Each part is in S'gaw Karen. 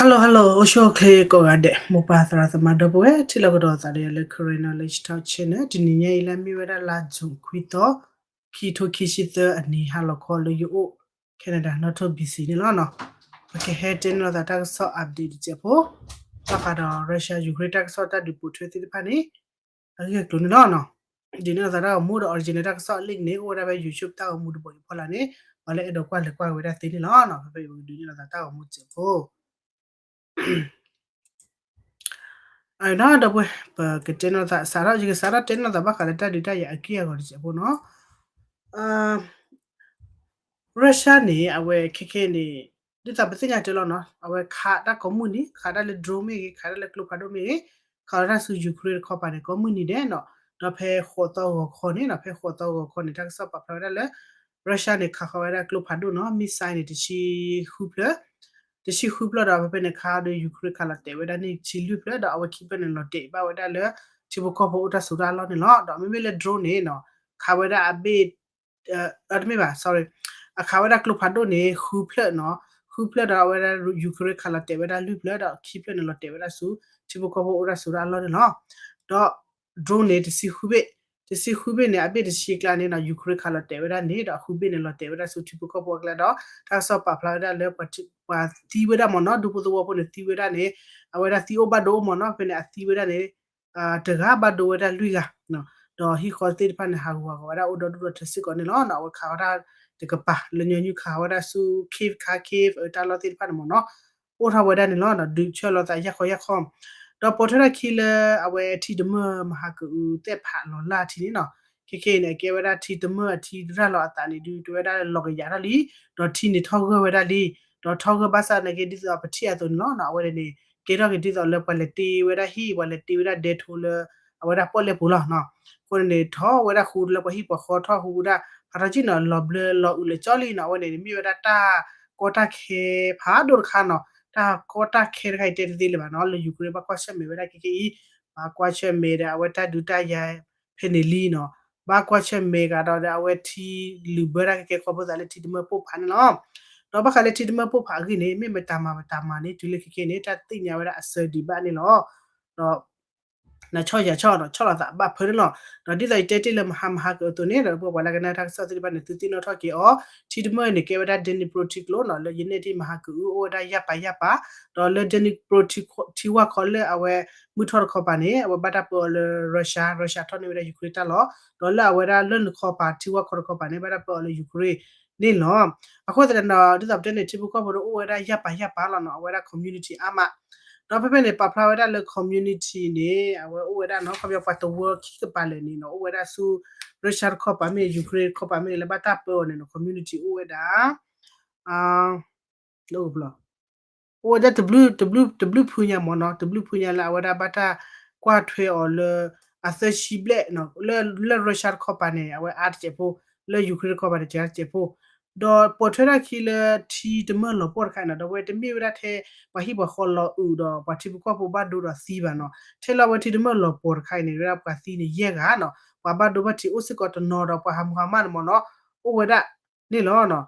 Hello hello အိၣ်ဆူၣ်အိၣ်ချ့ကိးဂၤဒဲး မိၢ်ပၢ်သရၣ်သမါဒီပုၢ်ဝဲၢ် ထံၣ်လိာ်ကဒီးသးဒီးယၤလၢ Karen Knowledge Talk Channel တနံၤညါအံၤလၢအမ့ၢ်ဝဲဒၣ်လါ June ခွံသီ ခံထိခံဆံသၢ အနံၤဟါလီၤခီလၢယအိၣ် Canada နီၣ်ထိ B C န့ၣ်လီၤ. ပကဟဲတဲန့ၢ်လိာ်သးတၢ်ကစီၣ် update တစဲးဖိ ဘၣ်ဃးဒီး Russia Ukraine တၢ်ကစီၣ်တၢ်ဒုးပိာ်ထွဲသ့ၣ်တဖၣ်န့ၣ် အဂ့ၢ်အကျိၤန့ၣ်လီၤ. ဒုးနဲၣ်လိာ်သးတၢ်ဂီၤမူဒီး original တၢ်ကစီၣ် link န့ၣ် အိၣ်ဝဲဒၣ်ဖဲ YouTube တၢ်ဂီၤမူတဘိအံၤဖီလာ်န့ၣ် ပှၤလၢအဲၣ်ဒိးကွၢ်လဲၤကွၢ်က့ၤဝဲဒၣ်သ့န့ၣ်လီၤ. ဖဲဖဲအံၤပကဒုးနဲၣ်လိာ်သးတၢ်ဂီၤမူစဲးဖိ ဒီပုၢ်ဝဲၢ် ပကတဲန့ၢ်လိာ်သး စးထီၣ် ယကစးထီၣ်တဲန့ၢ်လိာ်သးဘၣ်ဃးလၢတၢ်ဒုးတၢ်ယၤအက့ၢ်အဂီၤတစဲးဖိနီၤ. Russia န့ၣ် အဝဲခဲခဲန့ၣ် ဒ်သိးပသ့ၣ်ညါတ့ၢ်လီၤနီၤ အဝဲခးတၢ်ကိးမုၢ်နံၤ ခးတၢ်လၢ drone မ့ၢ်ဂ့ၤ ခးတၢ်လၢကျိဖးဒိၣ်မ့ၢ်ဂ့ၤ ခးလီၤတၢ်ဆူ Ukraine တခီပၤန့ၣ် ကိးမုၢ်နံၤဒဲးနီၤ. ဒီးဖဲဃိးသီဂီၤခီန့ၣ်နီၤ ဖဲဃိးသီဂီၤခီန့ၣ် တၢ်ကစီၣ်ပာ်ဖျါဝဲဒၣ်လၢ Russia န့ၣ် ခးဃီၤဝဲဒၣ်ကျိဖးဒိၣ်နီၤ missile န့ၣ် တဆံဃုဖျၢၣ် တဆံဃုဖျၢၣ်ဒီး ဖဲဖဲန့ၣ် ခးဒီး Ukraine ခးလီၤတဲာ်ဝဲဒၣ်န့ၣ် တဆံလွံၢ်ဖျၢၣ် ဒီးအဝဲခံဖျၢၣ်န့ၣ် လီၤတဲာ်ဘၣ်ဝဲဒၣ်လၢ ထံဖိကီၢ်ဖိအိၣ်တၢ်ဆိးတၢ်အလီၢ်န့ၣ်လီၤ. ဒီးမ့မ့ၢ်လၢ drone န့ၣ်နီၤ ခးဝဲဒၣ်အဘ့ၣ် တမ့ၢ်ဘၣ် sorry အခးဝဲဒၣ်ကျိဖးဒိၣ်န့ၣ် ဃုဖျၢၣ်နီၤ ဃုဖျၢၣ်ဒီးအဝဲဒၣ် Ukraine ခးလီၤတဲာ်ဝဲဒၣ်လွံၢ်ဖျၢၣ် ဒီးခံဖျၢၣ်န့ၣ် လီၤတဲာ်ဝဲဒၣ်ဆူ ထံဖိကီၢ်ဖိအိၣ်တၢ်ဆိးတၢ်အလီၢ်န့ၣ်လီၤ. ဒီး drone န့ၣ် တဆံဃုဘ့ၣ် တဆံဃုဘ့ၣ်န့ၣ် အဘ့ၣ်တဆံအကျါန့ၣ်နီၤ Ukraine ခးလီၤတဲာ်ဝဲဒၣ်န့ၣ် ဒီးအဃုဘ့ၣ်န့ၣ် လီၤတဲာ်ဝဲဒၣ်ဆူထံဖိကီၢ်ဖိအကျါဒီး တၢ်ကစီၣ်ပာ်ဖျါဝဲဒၣ်လၢ ပှၤသံဝဲဒၣ်မ့ၢ်နီၤ ဒူဖိသဝီဖိန့ၣ် သံဝဲဒၣ်န့ၣ် အဝဲဒၣ်သံအိၣ်ဘၣ်ဒိအိၣ်မ့ၢ်နီၤ ဖဲန့ၣ် အသံဝဲဒၣ်န့ၣ် တဂၤဘၣ်ဒိဝဲဒၣ်လွံၢ်ဂၤ ဒီးဟံၣ်ဃီသ့ၣ်တဖၣ်န့ၣ် ဟးဂူာ်ဟးဂီၤဝဲဒၣ်အိၣ်ဒီဒူၣ်ဒီထၢစ့ၢ်ကီးန့ၣ်လီၤ. အဝဲခးဝဲဒၣ်တကပၤ လၢညီနုၢ်ခးဝဲဒၣ်ဆူ Kyiv ခး Kyiv တၢ်လီၢ်သ့ၣ်တဖၣ်န့ၣ်မ့ၢ်နီၤ အိၣ်ထီၣ်ဝဲဒၣ်န့ၣ်လီၤ. ဒုးဆၢလီၤသးယၢ်ခီယၢ်ခီ ဒီးပိာ်ထွဲထီၣ်ခံလၢအဝဲထံတမၢၢ်မၤဟးကၢ်အုးသဲၣ်ဖးလီၤလၢ်ထံန့ၣ်နီၤ ခဲခဲအံၤန့ၣ် အကဲဝဲဒၣ်ထံတမၢၢ်အထံရၢ်လီၤအသးန့ၣ် ဒုးတဝဲဒၣ်လီၤကယၤထီၣ်လံ ဒီးထံန့ၣ်ထီၣ်ဂၢၢ်ဝဲဒၣ်လံ ဒီးထီၣ်ဂၢၢ်ဘၣ်ဆၣ်သနာ်က့ ဒ်သိးပထံၣ်အသိးန့ၣ်လီၤ. အဝဲန့ၣ် ကဲထီၣ်က့ၤဒ်သိးလၢပှၤလဲၤတ့ဝဲဒၣ်ဟံၣ် ပှၤလဲၤတ့ဝဲဒၣ်ဒဲထိလၢ အဝဲဒၣ်ပီၣ်လဲၣ်ပူၤလီၤ. အဃိန့ၣ် ထီၣ်ဝဲဒၣ်ဃူလၢပှၤဟံၣ်ပှၤဃီထီၣ်ဟူဒၣ် ဖးထီၣ်ကံၣ်နီၤ လီၤဘျၢလီၤအုးလၢာ်ကၠီလံနီၤ. အဝဲန့ၣ် မ့ၢ်ဝဲဒၣ်တၢ်ကီတၢ်ခဲဖးဒိၣ်တခါနီၤ တၢ်ကီတၢ်ခဲတခါအံၤတဲတသ့လၢၤဘၣ်နီၤ လၢ Ukraine ဘၣ်ကွၢ်ဆၢၣ်မဲာ်ဝဲဒၣ်ခဲခဲအံၤ ဘၣ်ကွၢ်ဆၢၣ်မဲာ်ဒီးအဝဲတၢ်ဒုးတၢ်ယၤဖဲန့ၣ်လံနီၤ ဘၣ်ကွၢ်ဆၢၣ်မဲာ်ကဒီးဒီးအဝဲထံလုာ်ဘၢတၢ်ခဲကဲခီဖျိသးလၢထံတမၢၢ်ပိၢ်ဖးန့ၣ်လီၤ. ဒီးဘၣ်ဃးလၢထံတမၢၢ်ပိၢ်ဖးအဂ့ၢ်န့ၣ် မ့ၢ်မတၤမၤမတၤမၤန့ၣ် တုၤလၢခဲခဲန့ၣ် တၢ်သ့ၣ်ညါဝဲဒၣ်အစၢဒံးဘၣ်န့ၣ်လီၤ. ဒီး နဆီၣ်ယၤဆီၣ်ဒီး ဆီၣ်လီၤသးဘၣ်ဖၢန့ၣ်လီၤ. ဒီးဒ်သိးယတဲတ့ၢ်လၢမဟါမဟါကအသိးန့ၣ်ဒီး ပှၤလၢကနၣ်တၢ်ကစီၣ်သ့ၣ်တဖၣ်န့ၣ် သုသ့ၣ်နီၣ်ထီၣ်က့ၤအီၤ ထံတမၢၢ်န့ၣ် ကဲဝဲဒၣ် Dnipro ထံကျိနီၤ လၢယနဲၣ်ထံၣ်မဟါကအုးအိၣ်ဝဲဒၣ်ယၢ်ပၤယၢ်ပၤ ဒီးလၢ Dnipro ထံဝၢ်ခီလၢအဝဲမုၢ်ထီၣ်တခီပၤန့ၣ် အဝဲဘၣ်တၢ်ပၢအီၤလၢ Russia Russia ထီၣ်န့ၢ်ဝဲဒၣ် Ukraine တၢ်လီၢ် ဒီးလၢအဝဲဒၣ်လၢနခီပၤထံဝၢ်ခီတခီပၤန့ၣ် ဘၣ်တၢ်ပၢအီၤလၢ Ukraine န့ၣ်လီၤ. အဃိသတးဒီး ဒ်သိးပတဲန့ၣ် ထံဖိကီၢ်ဖိဒီးအိၣ်ဝဲဒၣ်ယၢ်ပၤယၢ်ပၤလီၤနီၤ အဝဲဒၣ် community အါမး ဒီးဖဲဖဲန့ၣ် ပာ်ဖျါဝဲဒၣ်လၢ community န့ၣ် အဝဲအိၣ်ဝဲဒၣ်နီၤ ခီပညီပှၤတဝၢခံကပၤလၢာ်န့ၣ်နီၤ အိၣ်ဝဲဒၣ်ဆူ Russia တခီပၤမ့ၢ် Ukraine တခီပၤမ့ၢ် လၢဘၣ်တၢ်ပၢအီၤန့ၣ်နီၤ community အိၣ်ဝဲဒၣ် အိၣ်ဝဲဒၣ်တဘျုး တဘျုး တဘျုးဖုညါမ့ၢ်နီၤ တဘျုးဖုညါလၢအဝဲဒၣ်ဘၣ်တၢ်ကွၢ်ထွဲအီၤလၢ အသၢဆံဘျဲၣ်နီၤ လၢ လၢ Russia တခီပၤန့ၣ် အဝဲအါတစဲးဖိ လၢ Ukraine တခီပၤန့ၣ် ကဲတစဲးဖိ ဒီးပိာ်ထွဲထီၣ်ခံလၢထံတမၢၢ်လီၤပှီၢ်တခါအံၤနီၤ ဒီးဝဲတမ့ၢ်ဝဲဒၣ်ထဲ ပှၤဟံၣ်ပှၤဃီလီၤအုးဒီး ပှၤထံဖိကီၢ်ဖိဘၣ်ဒိဒီးသံဘၣ်နီၤ ထဲလၢအဝဲထံတမၢၢ်လီၤပှီၢ်တခါအံၤန့ၣ် ဝဲဒၣ်ပှၤသံန့ၣ်ယဲၢ်ဂၤနီၤ ပှၤဘၣ်ဒိဘၣ်ထံးအိၣ်စ့ၢ်ကီးတနီၤဒီး ပှၤဟးမူဟးမၢ်န့ၣ်မ့ၢ်နီၤ အိၣ်ဝဲဒၣ်န့ၣ်လီၤ.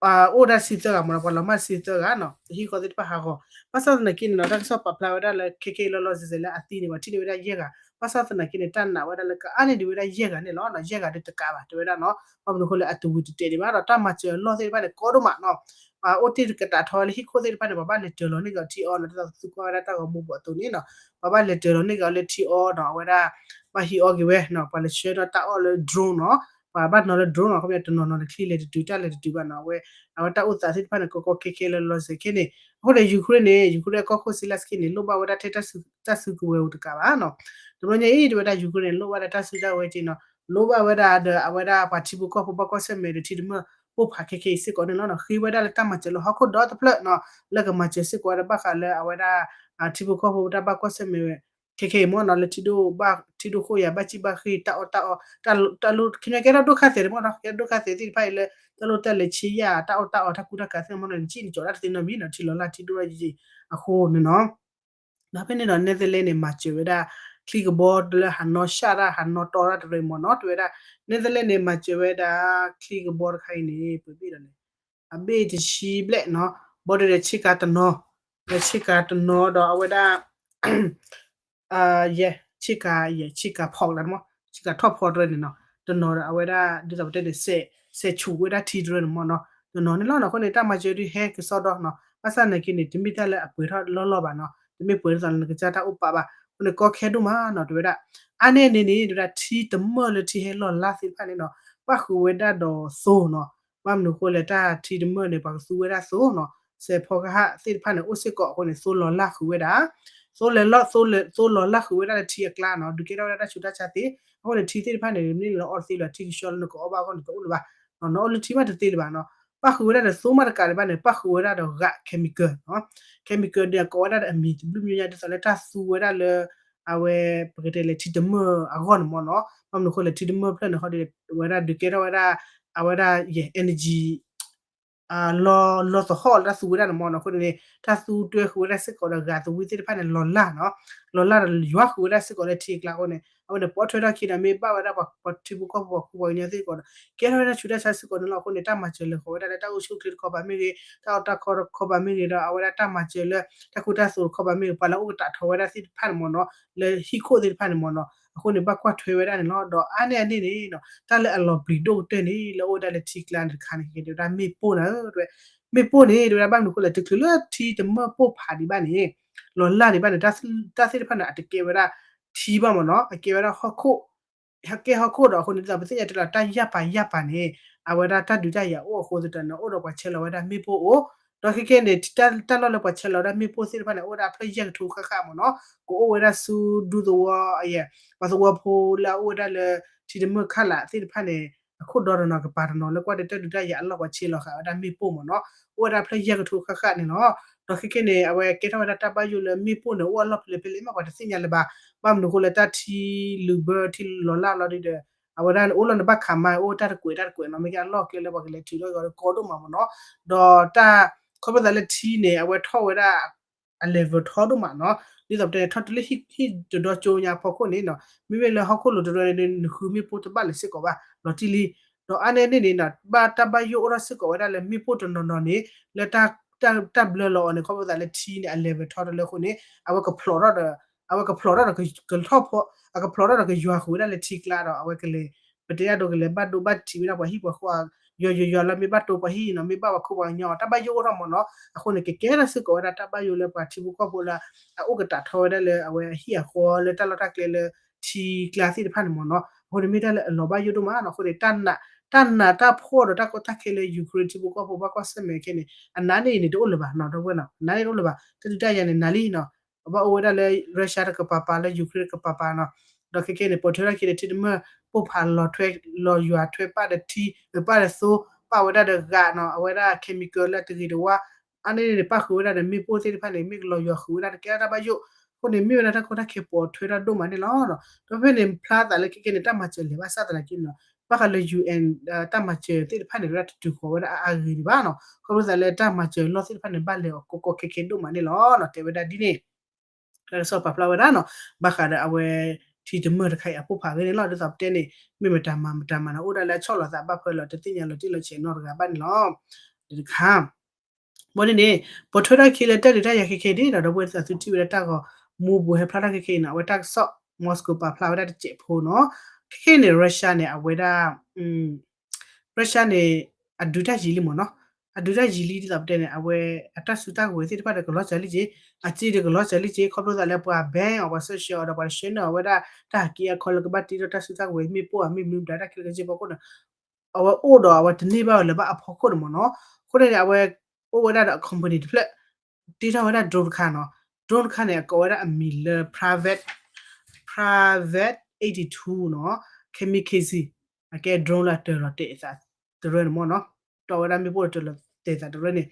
အိၣ်ဒၣ်ဆံသၢဂၤမ့ၢ်နီၤ ပှၤလီၤမၢ်ဆံသၢဂၤနီၤ ဟံၣ်ဃီသ့ၣ်တဖၣ်ဟးဂီၤ ဘၣ်ဆၣ်သနာ်က့န့ၣ်နီၤ တၢ်ကစီၣ်ပာ်ဖျါဝဲဒၣ်လၢခဲခဲအံၤလီၤလီၤဆဲးဆဲးလၢအသံန့ၣ် ပှၤထံၣ်န့ၢ်ဝဲဒၣ်ယဲၢ်ဂၤ ဘၣ်ဆၣ်သနာ်က့န့ၣ် တၢ်နာ်ဝဲဒၣ်လၢကအါန့ၢ်ဒံးဝဲဒၣ်ယဲၢ်ဂၤန့ၣ်လီၤ. ယဲၢ်ဂၤဒုးတကးဘၣ် တဲဝဲဒၣ်နီၤ ဘၣ်မနုၤအဃိလၢအတဝံၤတတဲာ်ဒံးဘၣ်ဒီး တၢ်မၤစၢၤအလီၢ်သ့ၣ်တဖၣ်န့ၣ် ကီဒိၣ်မးနီၤ ပှၤအိၣ်တ့ၢ်တကတးထီလၢဟံၣ်ခိၣ်သ့ၣ်တဖၣ်န့ၣ် ပှၤဘၣ်လဲၤတၢၤလီၤန့ၢ်က့ၤအီၤထံအီနီၤ ဒ်သိးသုကွၢ်ဝဲဒၣ်တၢ်ဂီၤမူပူၤအသိးန့ၣ်နီၤ ပှၤဘၣ်လဲၤတၢၤလီၤန့ၢ်က့ၤအီၤလၢထံအီနီၤ အဝဲဒၣ် ဘၣ်ဟံးအီက့ၤဝဲနီၤ ပှၤလဲၤဆှၢဒီးတၢ်အီၣ်လၢ drone နီၤ ပှၤဘၣ်နီၤလၢ drone နီၤ ခီပညီတနီၤနီၤန့ၣ် ချံလဲၤတတုၤတၢ်လဲၤတတုၤဘၣ်နီၤ အဝဲ အဝဲတၢ်အိၣ်သးသ့ၣ်တဖၣ်န့ၣ် ကီကီခဲခဲလၢလီၤစဲးခဲန့ၣ် အဃိန့ၣ် Ukraine န့ၣ် Ukraine အကီၢ်ခိၣ် Zelenskyy န့ၣ် လိၣ်ဘၣ်ဝဲဒၣ်ထဲတၢ်စုကဝဲၤဧိၤတကးဘၣ်နီၤ တဘျီညါအံၤ တဲဝဲဒၣ် Ukraine န့ၣ် လိၣ်ဘၣ်လၢတၢ်စုတၢ်ဝဲၤက့ၤနီၤ လိၣ်ဘၣ်ဝဲဒၣ်ဒီး အဝဲဒၣ်ပှၤထံဖိကီၢ်ဖိဘၣ်ကွၢ်ဆၢၣ်မဲာ်ဒီးထံတမၢၢ်ပိၢ်ဖးခဲခဲအံၤစ့ၢ်ကီးန့ၣ်လီၤ. ဃ့ဝဲဒၣ်လၢတၢ်မၤစၢၤလၢဟီၣ်ခိၣ်ဒီတဖျၢၣ်နီၤ လၢကမၤစၢၤစ့ၢ်ကီးဝဲဒၣ်ဘၣ်ဃးလၢအဝဲဒၣ် ထံဖိကီၢ်ဖိတၢ်ဘၣ်ကွၢ်ဆၢၣ်မဲာ်ဝဲ ခဲခဲအံၤမ့ၢ်နီၤ လၢထံဒိၣ်ဘၣ် ထံဒိၣ်ခိၣ်ယၤ ဘၣ်စံၣ်ဘၣ်ဃ့ၢ် တၢ်အီၣ်တၢ်အီ တၢ်လိၣ် ခဲကဲထီၣ်ဒိၣ်ခါသဲးန့ၣ်မ့ၢ်နီၤ ကဲထီၣ်ဒိၣ်ခါသဲးသ့ၣ်တဖၣ်အံၤလၢ တၢ်လိၣ်တၢ်လဲၤဆ့ယၢ် တၢ်အီၣ်တၢ်အီ တၢ်ကူတၢ်ကၤသ့ၣ်မ့ၢ်နီၤ နစံၣ်နကၠီၤတၢ်တသ့နီတမံၤနီၤ ထံလီၤလၢ်ထံဒိၣ်ထီၣ်ယံာ်ယံာ်အဃိန့ၣ်နီၤ ဒီးဖဲန့ၣ်ဒီး Netherlands န့ၣ် မၤစၢၤဝဲဒၣ် ချံကဘီတလၢဟးနီၢ်ရှၣ်တၢ် ဟးနီၢ်တီတၢ်တရံးမ့ၢ်နီၤ တဲဝဲဒၣ် Netherlands န့ၣ် မၤစၢၤဝဲဒၣ် ချံကဘီတခါအံၤန့ၣ် ပဘ့ၣ်ဒီးန့ၣ် အဘ့ၣ်တဆံဘျဲၣ်နီၤ ဘီဒၢဒီးဆ့ကၤတနီၤ ဒီးဆ့ကၤတနီၤဒီးအဝဲဒၣ် ယဲ ဆ့ကၤ ယဲ ဆ့ကၤဖီၣ်ကဒါမး ဆ့ကၤထီၣ်ဖီတရၢန့ၣ်နီၤ တနီၤဒီးအဝဲဒၣ်ဒ်သိးပတဲန့ၣ် စဲးဆူးဝဲဒၣ်ထံတရၢန့ၣ်မးနီၤ တနီၤန့ၣ်လီၤနီၤ အဃိန့ၣ် တၢ်မၤစၢၤဒုးဟဲကစီဒီနီၤ ဘၣ်ဆၣ်နာ်က့န့ၣ် တမ့ၢ်တၢ်လၢအပှဲၤထီၣ်လီၢ်လီၢ်ဘၣ်နီၤ တမ့ၢ်ပှဲၤဒ်သိးလၢနကစၢ်တၢ်အိၣ်ပာ်ဘၣ် အဃိန့ၣ် ကီခဲဒိၣ်မးနီၤ တဲဝဲဒၣ် အါန့ၢ်န့ၣ်န့ၣ် တဲဝဲဒၣ် ထံတမၢၢ်လၢထံဟဲလီၤလၢ်သ့ၣ်တဖၣ်န့ၣ်နီၤ ပၣ်ဃုာ်ဝဲဒၣ်ဒီးသိနီၤ ဘၣ်မနုၤအဃိလဲၣ် တၢ်ထံတမၢၢ်န့ၣ် ပှၤကသူဝဲဒၣ်သိနီၤ စဲးဖီကဟၣ်သ့ၣ်တဖၣ်န့ၣ် အိၣ်စ့ၢ်ကီးအဃိန့ၣ် သိလီၤလၢ်ဃုာ်ဝဲဒၣ် သိလဲၤလီၤ သိလီၤလၢ်ဃုာ်ဝဲဒၣ်လၢထံအကျါနီၤ ဒုးကဲထီၣ်ဝဲဒၣ်တၢ်ဆူးတၢ်ဆါသ့ အဃိန့ၣ် ထံသ့ၣ်တဖၣ်န့ၣ် မ့ၢ်လီၤအီၣ်သ့လီၤ ထံကဆှီလၢနကအီၣ်ဘၣ်အဂီၢ်န့ၣ် တအိၣ်လၢၤဘၣ် နအီၣ်လၢထံမးတသ့လၢၤဘၣ်နီၤ ပၣ်ဃုာ်ဝဲဒၣ်ဒီးသိမးတကးဒံးဘၣ်န့ၣ် ပၣ်ဃုာ်ဝဲဒၣ်ဒီးဂာ် chemical နီၤ chemical ဒီးကိးဝဲဒၣ်ဒီးအမံၤတဘျုးမံၤညါ ဒ်သိးလၢတၢ်သူဝဲဒၣ်လၢ အဝဲပကတဲလဲၣ်ထံတမၢၢ်အဂီၢ်န့ၣ်မးနီၤ ဘၣ်မနုၤအဃိလဲၣ် ထံတမၢၢ်ဖျၢၣ်န့ၣ် ဟီဒီး ဝဲဒၣ်ဒုးကဲထီၣ်ဝဲဒၣ် အဝဲဒၣ်ယဲ energy လီၤသဟီၣ်လၢတၢ်သူဝဲဒၣ်န့ၣ်မးနီၤ အဃိန့ၣ် တၢ်သူတွဲဃုာ်ဝဲဒၣ်စ့ၢ်ကီးဒီးဂာ်သဝံသ့ၣ်တဖၣ်န့ၣ် လီၤလၢ်နီၤ လီၤလၢ်ဒီးယွၤဃုာ်ဝဲဒၣ်စ့ၢ်ကီးလၢထံအကျါအဃိန့ၣ် အဝဲန့ၣ်ပိာ်ထွဲထီၣ်ခံဒီး မ့ၢ်ဘၣ်ဝဲဒၣ်ပှၤထံဖိကီၢ်ဖိပှၤကူပှၤကညီသ့ၣ်စ့ၢ်ကီးဒီး ကဲထီၣ်ဝဲဒၣ်ဆူးတၢ်ဆါစ့ၢ်ကီးန့ၣ်လီၤ. အဃိန့ၣ် တၢ်မၤစၢၤလဲၤဃီၤဝဲဒၣ်လၢတၢ်အိၣ်ဆူၣ်အိၣ်ချ့တခီပၤမ့ၢ်ဂ့ၤ, တၢ်အီၣ်တၢ်ခီတခီပၤမ့ၢ်ဂ့ၤဒီး အဝဲဒၣ်တၢ်မၤစၢၤလၢ တၢ်ခိတၢ်သွိတခီပၤမ့ၢ်ဂ့ၤ, ပှၤလၢအအိၣ်ကတဲာ်ထီၣ်ဝဲဒၣ်သ့ၣ်တဖၣ်န့ၣ်မ့ၢ်နီၤ, လၢဟံၣ်ခိၣ်သ့ၣ်တဖၣ်န့ၣ်မ့ၢ်နီၤ, အဃိန့ၣ် ဘၣ်ကွၢ်ထွဲဝဲဒၣ်န့ၣ်လီၤ. ဒီးအါန့ၢ်အန့ၣ်န့ၣ်နီၤ တၢ်လၢအလီၤပျံၤဒိၣ်ကတၢၢ်န့ၣ် လၢအအိၣ်ဝဲဒၣ်လၢထံကျါန့ၣ်တခါန့ၣ် ကဲဒၣ်မ့ၣ်ပိၢ်န့ၣ်, မ့ၣ်ပိၢ်န့ၣ် တဲဝဲဒၣ်ဘၣ်မနုၤအဃိလဲၣ် တချုးလၢထံတမၢၢ်ပိၢ်ဖးဒံးဘၣ်န့ၣ်, လီၤလၢ်ဒံးဘၣ်န့ၣ် တၢ်သ့ၣ်တဖၣ်န့ၣ် အတကဲဝဲဒၣ်ထံဘၣ်မ့ၢ်နီၤ, အကဲဝဲဒၣ်ဟီၣ်ခိၣ် ဟဲကဲဟီၣ်ခိၣ်ဒီး အဃိန့ၣ် ဒ်သိးပသ့ၣ်ညါတဲလီၤ တၢ်ယၢ်ပာ်ယၢ်ပာ်န့ၣ် အဝဲဒၣ်တၢ်ဒုးတၢ်ယၤအိၣ်အဃိသတးန့ၣ် အိၣ်ဒီးပှၤဆဲးလီၤဝဲဒၣ်မ့ၣ်ပိၢ်အိၣ်, ဒီးခဲကဲန့ၣ် တၢ်လီၢ်လၢပှၤဆဲးလီၤဝဲဒၣ်မ့ၣ်ပိၢ်သ့ၣ်တဖၣ်န့ၣ် အိၣ်ဝဲဒၣ်ဖျၢၣ်ယဲၢ်ကထိဃၣ်ဃၣ်မ့ၢ်နီၤ, ကအိၣ်ဝဲဒၣ်ဆူဒူသဝီ, ပှၤသဝီဖိလၢအအိၣ်ဝဲဒၣ်လၢ ထံတမၢၢ်ခးလးသ့ၣ်တဖၣ်န့ၣ် အခိၣ်ဒီတနီၤကပၤတနီၤလၢကွၢ်ဒီးတၢ်ဒုးတၢ်ယၤအလီၢ် ပှၤဆဲးလီၤဃာ်ဝဲဒၣ်မ့ၣ်ပိၢ်မ့ၢ်နီၤ, အိၣ်ဝဲဒၣ်ဖျၢၣ်ယဲၢ်ကထိဃၣ်ဃၣ်န့ၣ်လီၤ. ဒီးခဲကဲန့ၣ် အဝဲကဲထီၣ်ဝဲဒၣ်တၢ်ဘၣ်ယိၣ်လၢမ့ၣ်ပိၢ်န့ၣ် အိၣ်အလီၢ်ဖဲလဲၣ်ဖဲလဲၣ်မ့ၢ်ပှၤတသ့ၣ်ညါလၢၤဘၣ်, ဘၣ်မနုၤအဃိလၢတၢ်ထံလုာ်ဘၢထံလီၤလၢ်လီၤဒ်ဒီး အဝဲဒၣ်အိၣ်လီၤန့ၣ်ဘၣ်ခးမါ အိၣ်တၢ်တကွဲးတၢ်တကွဲးနီၤ, မ့ၢ်ကဲအလီၢ်ကျဲလၢပှၤကလဲၤထုးထီၣ်ကီးဒိၣ်မးမ့ၢ်နီၤ, ဒီးတၢ် ခီဖျိသးလၢထံန့ၣ် အဝဲထီၣ်ဝဲဒၣ် အ level ထီဒိၣ်မးနီၤ, ဒ်သိးပတဲန့ၣ် ထီၣ်တုၤလၢဟံၣ်တဒီကၠိညါအဖီခိၣ်န့ၣ်နီၤ, မ့မ့ၢ်လၢဟီၣ်ခိၣ်လိၤတရၢန့ၣ် နဃုမ့ၣ်ပိၢ်တဘၣ်လၢၤစ့ၢ်ကီးဘၣ် လီၤတံၢ်လံ, ဒီးအါန့ၢ်န့ၣ်န့ၣ်နီၤ ဘၣ်တၢ်ဘၣ်ယိၣ်အိၣ်ထီၣ်စ့ၢ်ကီးဝဲဒၣ်လၢမ့ၣ်ပိၢ်တနီၤနီၤန့ၣ် လၢ တၢ်ဘျၢလီၤအီၤန့ၣ် ခီဖျိသးလၢထံန့ၣ် အ level ထီတလၢအဃိန့ၣ် အဝဲကဖျိးထီၣ်ဒီး အဝဲကဖျိးထီၣ်ဒီးကထီၣ်ဖီ အကဖျိးထီၣ်ဒီးကယွၤဃုာ်ဝဲဒၣ်လၢထံကျါဒီး အဝဲကလဲၤ ပတဲဒၣ်ဒိကလဲၤဘၣ်ဒိဘၣ်ထံးဝဲဒၣ်ပှၤဟံၣ်ပှၤဃီ ယွၤယွၤယွၤလၢမ့ၢ်ဘၣ်တိပှၤဟံၣ်နီၤ မ့ၢ်ဘၣ်ပှၤခိၣ်ပှၤကညီ တၢ်ဘၣ်ယိၣ်အိၣ်ထီၣ်မ့ၢ်နီၤ, အဃိန့ၣ် ကကဲထီၣ်စ့ၢ်ကီးဝဲဒၣ်တၢ်ဘၣ်ယိၣ်လၢပှၤထံဖိကီၢ်ဖိလၢ အအိၣ်ကတဲာ်ထီၣ်ဝဲဒၣ်လၢအဝဲအဟံၣ်အဃီလၢတၢ်လီၢ်တၢ်ကျဲလၢ ထံကျါသ့ၣ်တဖၣ်န့ၣ်မ့ၢ်နီၤ, အဃိန့ၣ်မ့ၢ်တၢ်လၢအလီၤဘၣ်ယိၣ်ဒိၣ်မးနီၤ, အဃိန့ၣ် တၢ်နာ် တၢ်နာ်တၢ်ဖှီၣ်ဒီးတၢ်ကီတၢ်ခဲလၢ Ukraine ထံဖိကီၢ်ဖိဘၣ်ကွၢ်ဆၢၣ်မဲာ်ခဲန့ၣ် အနးန့ၢ်အံၤန့ၣ်တအိၣ်လၢၤဘၣ်နီၤ, ဒီပုၢ်ဝဲၢ်နီၤ အနးန့ၢ်တအိၣ်လၢၤဘၣ်, တၢ်ဒုးတၢ်ယၤန့ၣ် နးလံနီၤ, အဘၣ်အိၣ်ဝဲဒၣ်လၢ Russia တကပၤပၤလၢ Ukraine တကပၤပၤနီၤ, ဒီးခဲခဲန့ၣ် ပိာ်ထွဲထီၣ်ခံဒီးထံတမၢၢ်ပိၢ်ဖးလီၤထွဲ လီၤယွၤထွဲပၣ်ဒီးထံ ပၣ်ဒီးသိ ပၣ်ဝဲဒၣ်ဒီးဂာ်နီၤ အဝဲဒၣ် chemical လၢတဂ့ၤတဝါ အါန့ၢ်န့ၣ် ပၣ်ဃုာ်ဝဲဒၣ်ဒီးမ့ၣ်ပိၢ်သ့ၣ်တဖၣ်န့ၣ် မ့ၢ်ကလီၤယွၤဃုာ်ဝဲဒၣ်တကဲထီၣ်တၢ်ဘၣ်ယိၣ်, အဃိန့ၣ် မ့ၢ်ဝဲဒၣ်တၢ်ကီတၢ်ခဲပိာ်ထွဲထီၣ်ဒိၣ်မးန့ၣ်လီၤ. ဒီးဖဲန့ၣ် ဖျါသးလၢခဲခဲန့ၣ် တၢ်မၤစၢၤလဲၤဘၣ်ဆၣ်သနာ်က့နီၤ ဘၣ်ဃးလၢ UN တၢ်မၤစၢၤသ့ၣ်တဖၣ်န့ၣ် တတုၤဃီၤဝဲဒၣ်အါအါဂ့ၤဂ့ၤဘၣ်နီၤ, ခီဖျိသးလၢတၢ်မၤစၢၤလီၢ်သ့ၣ်တဖၣ်န့ၣ် ဘၣ်လဲၤအီၤကီကီခဲခဲဒိၣ်မးန့ၣ်လီၤ. တဲဝဲဒၣ်ဒ်န့ၣ် တၢ်ကစီၣ်ပာ်ဖျါဝဲဒၣ်နီၤ, ဘၣ်ဃးဒီးအဝဲ ထံတမၢၢ်တခါအံၤအပိၢ်ဖးအဂ့ၢ်န့ၣ်လီၤ. ဒ်သိးပတဲန့ၣ် မ့ၢ်မတၤမၤမတၤမၤနီၤ အိၣ်ဒၣ်လၢအဆီၣ်လီၤသးဘၣ်ဖဲလီၤ တသ့ၣ်ညါလီၤတံၢ်လီၤဆဲးနီတဂၤဘၣ်န့ၣ်လီၤ. တခါ ဘၣ်န့ၣ်န့ၣ် ပိာ်ထွဲထီၣ်ခံလၢတၢ်ဒုးတၢ်ယၤခဲခဲန့ၣ်ဒီး ဒီပုၢ်ဝဲၢ်သးသုထံၣ်ဝဲဒၣ်တၢ်ဂီၤမူပူၤဟဲဖျါထီၣ်ခဲခဲအံၤနီၤ အဝဲတၢ်ကစီၣ် Moscow ပာ်ဖျါဝဲဒၣ်တစဲးဖိနီၤ, ခဲခဲန့ၣ် Russia န့ၣ် အဝဲဒၣ် Russia န့ၣ် အဒုးတၢ်ယံၤလံမ့ၢ်နီၤ, အဒုးတၢ်ယံၤလံဒ်သိးပတဲန့ၣ် အဝဲအတၢ်စုတၢ်ကဝဲၤသ့ၣ်တဖၣ်ဒီး ကလီၤစၢၤလံက့ၤ, အစ့ဒီးကလီၤစၢၤလံက့ၤ ခီဖျိသးလၢပှၤ ban အီၤ ပှၤ sanction အီၤဒီးပှၤတဆှၢန့ၢ်အီၤဝဲဒၣ် တၢ်ဟးက့ၤအခီလၢကဘၣ်တ့ထီၣ်တၢ်စုတၢ်ကဝဲၤမ့ၣ်ပိၢ်ဧါ မ့ၢ်မနုၤမတၤတၢ်ခဲလၢာ်ခဲဆ့ဖီခိၣ်န့ၣ် အဝဲအိၣ်ဒီးအဝဲတန့ၢ်ဘၣ်ဝဲလၢၤဘၣ်အဖီခိၣ်န့ၣ်မ့ၢ်နီၤ, အဃိန့ၣ်န့ၣ် အဝဲအိၣ်ဝဲဒၣ်ဒီး company တဖျၢၣ် တ့ထီၣ်ဝဲဒၣ် drone တခါနီၤ, drone တခါန့ၣ် အကိးဝဲဒၣ်အမံၤလၢ private private eighty two နီၤ, kamikaze အကဲ drone လၢအတၢၤလီၤတဲာ်သးတရၢန့ၣ်မ့ၢ်နီၤ, တီၢ်ဝဲဒၣ်မ့ၣ်ပိၢ်လၢတၢၤလီၤတဲာ်သးတရၢန့ၣ်,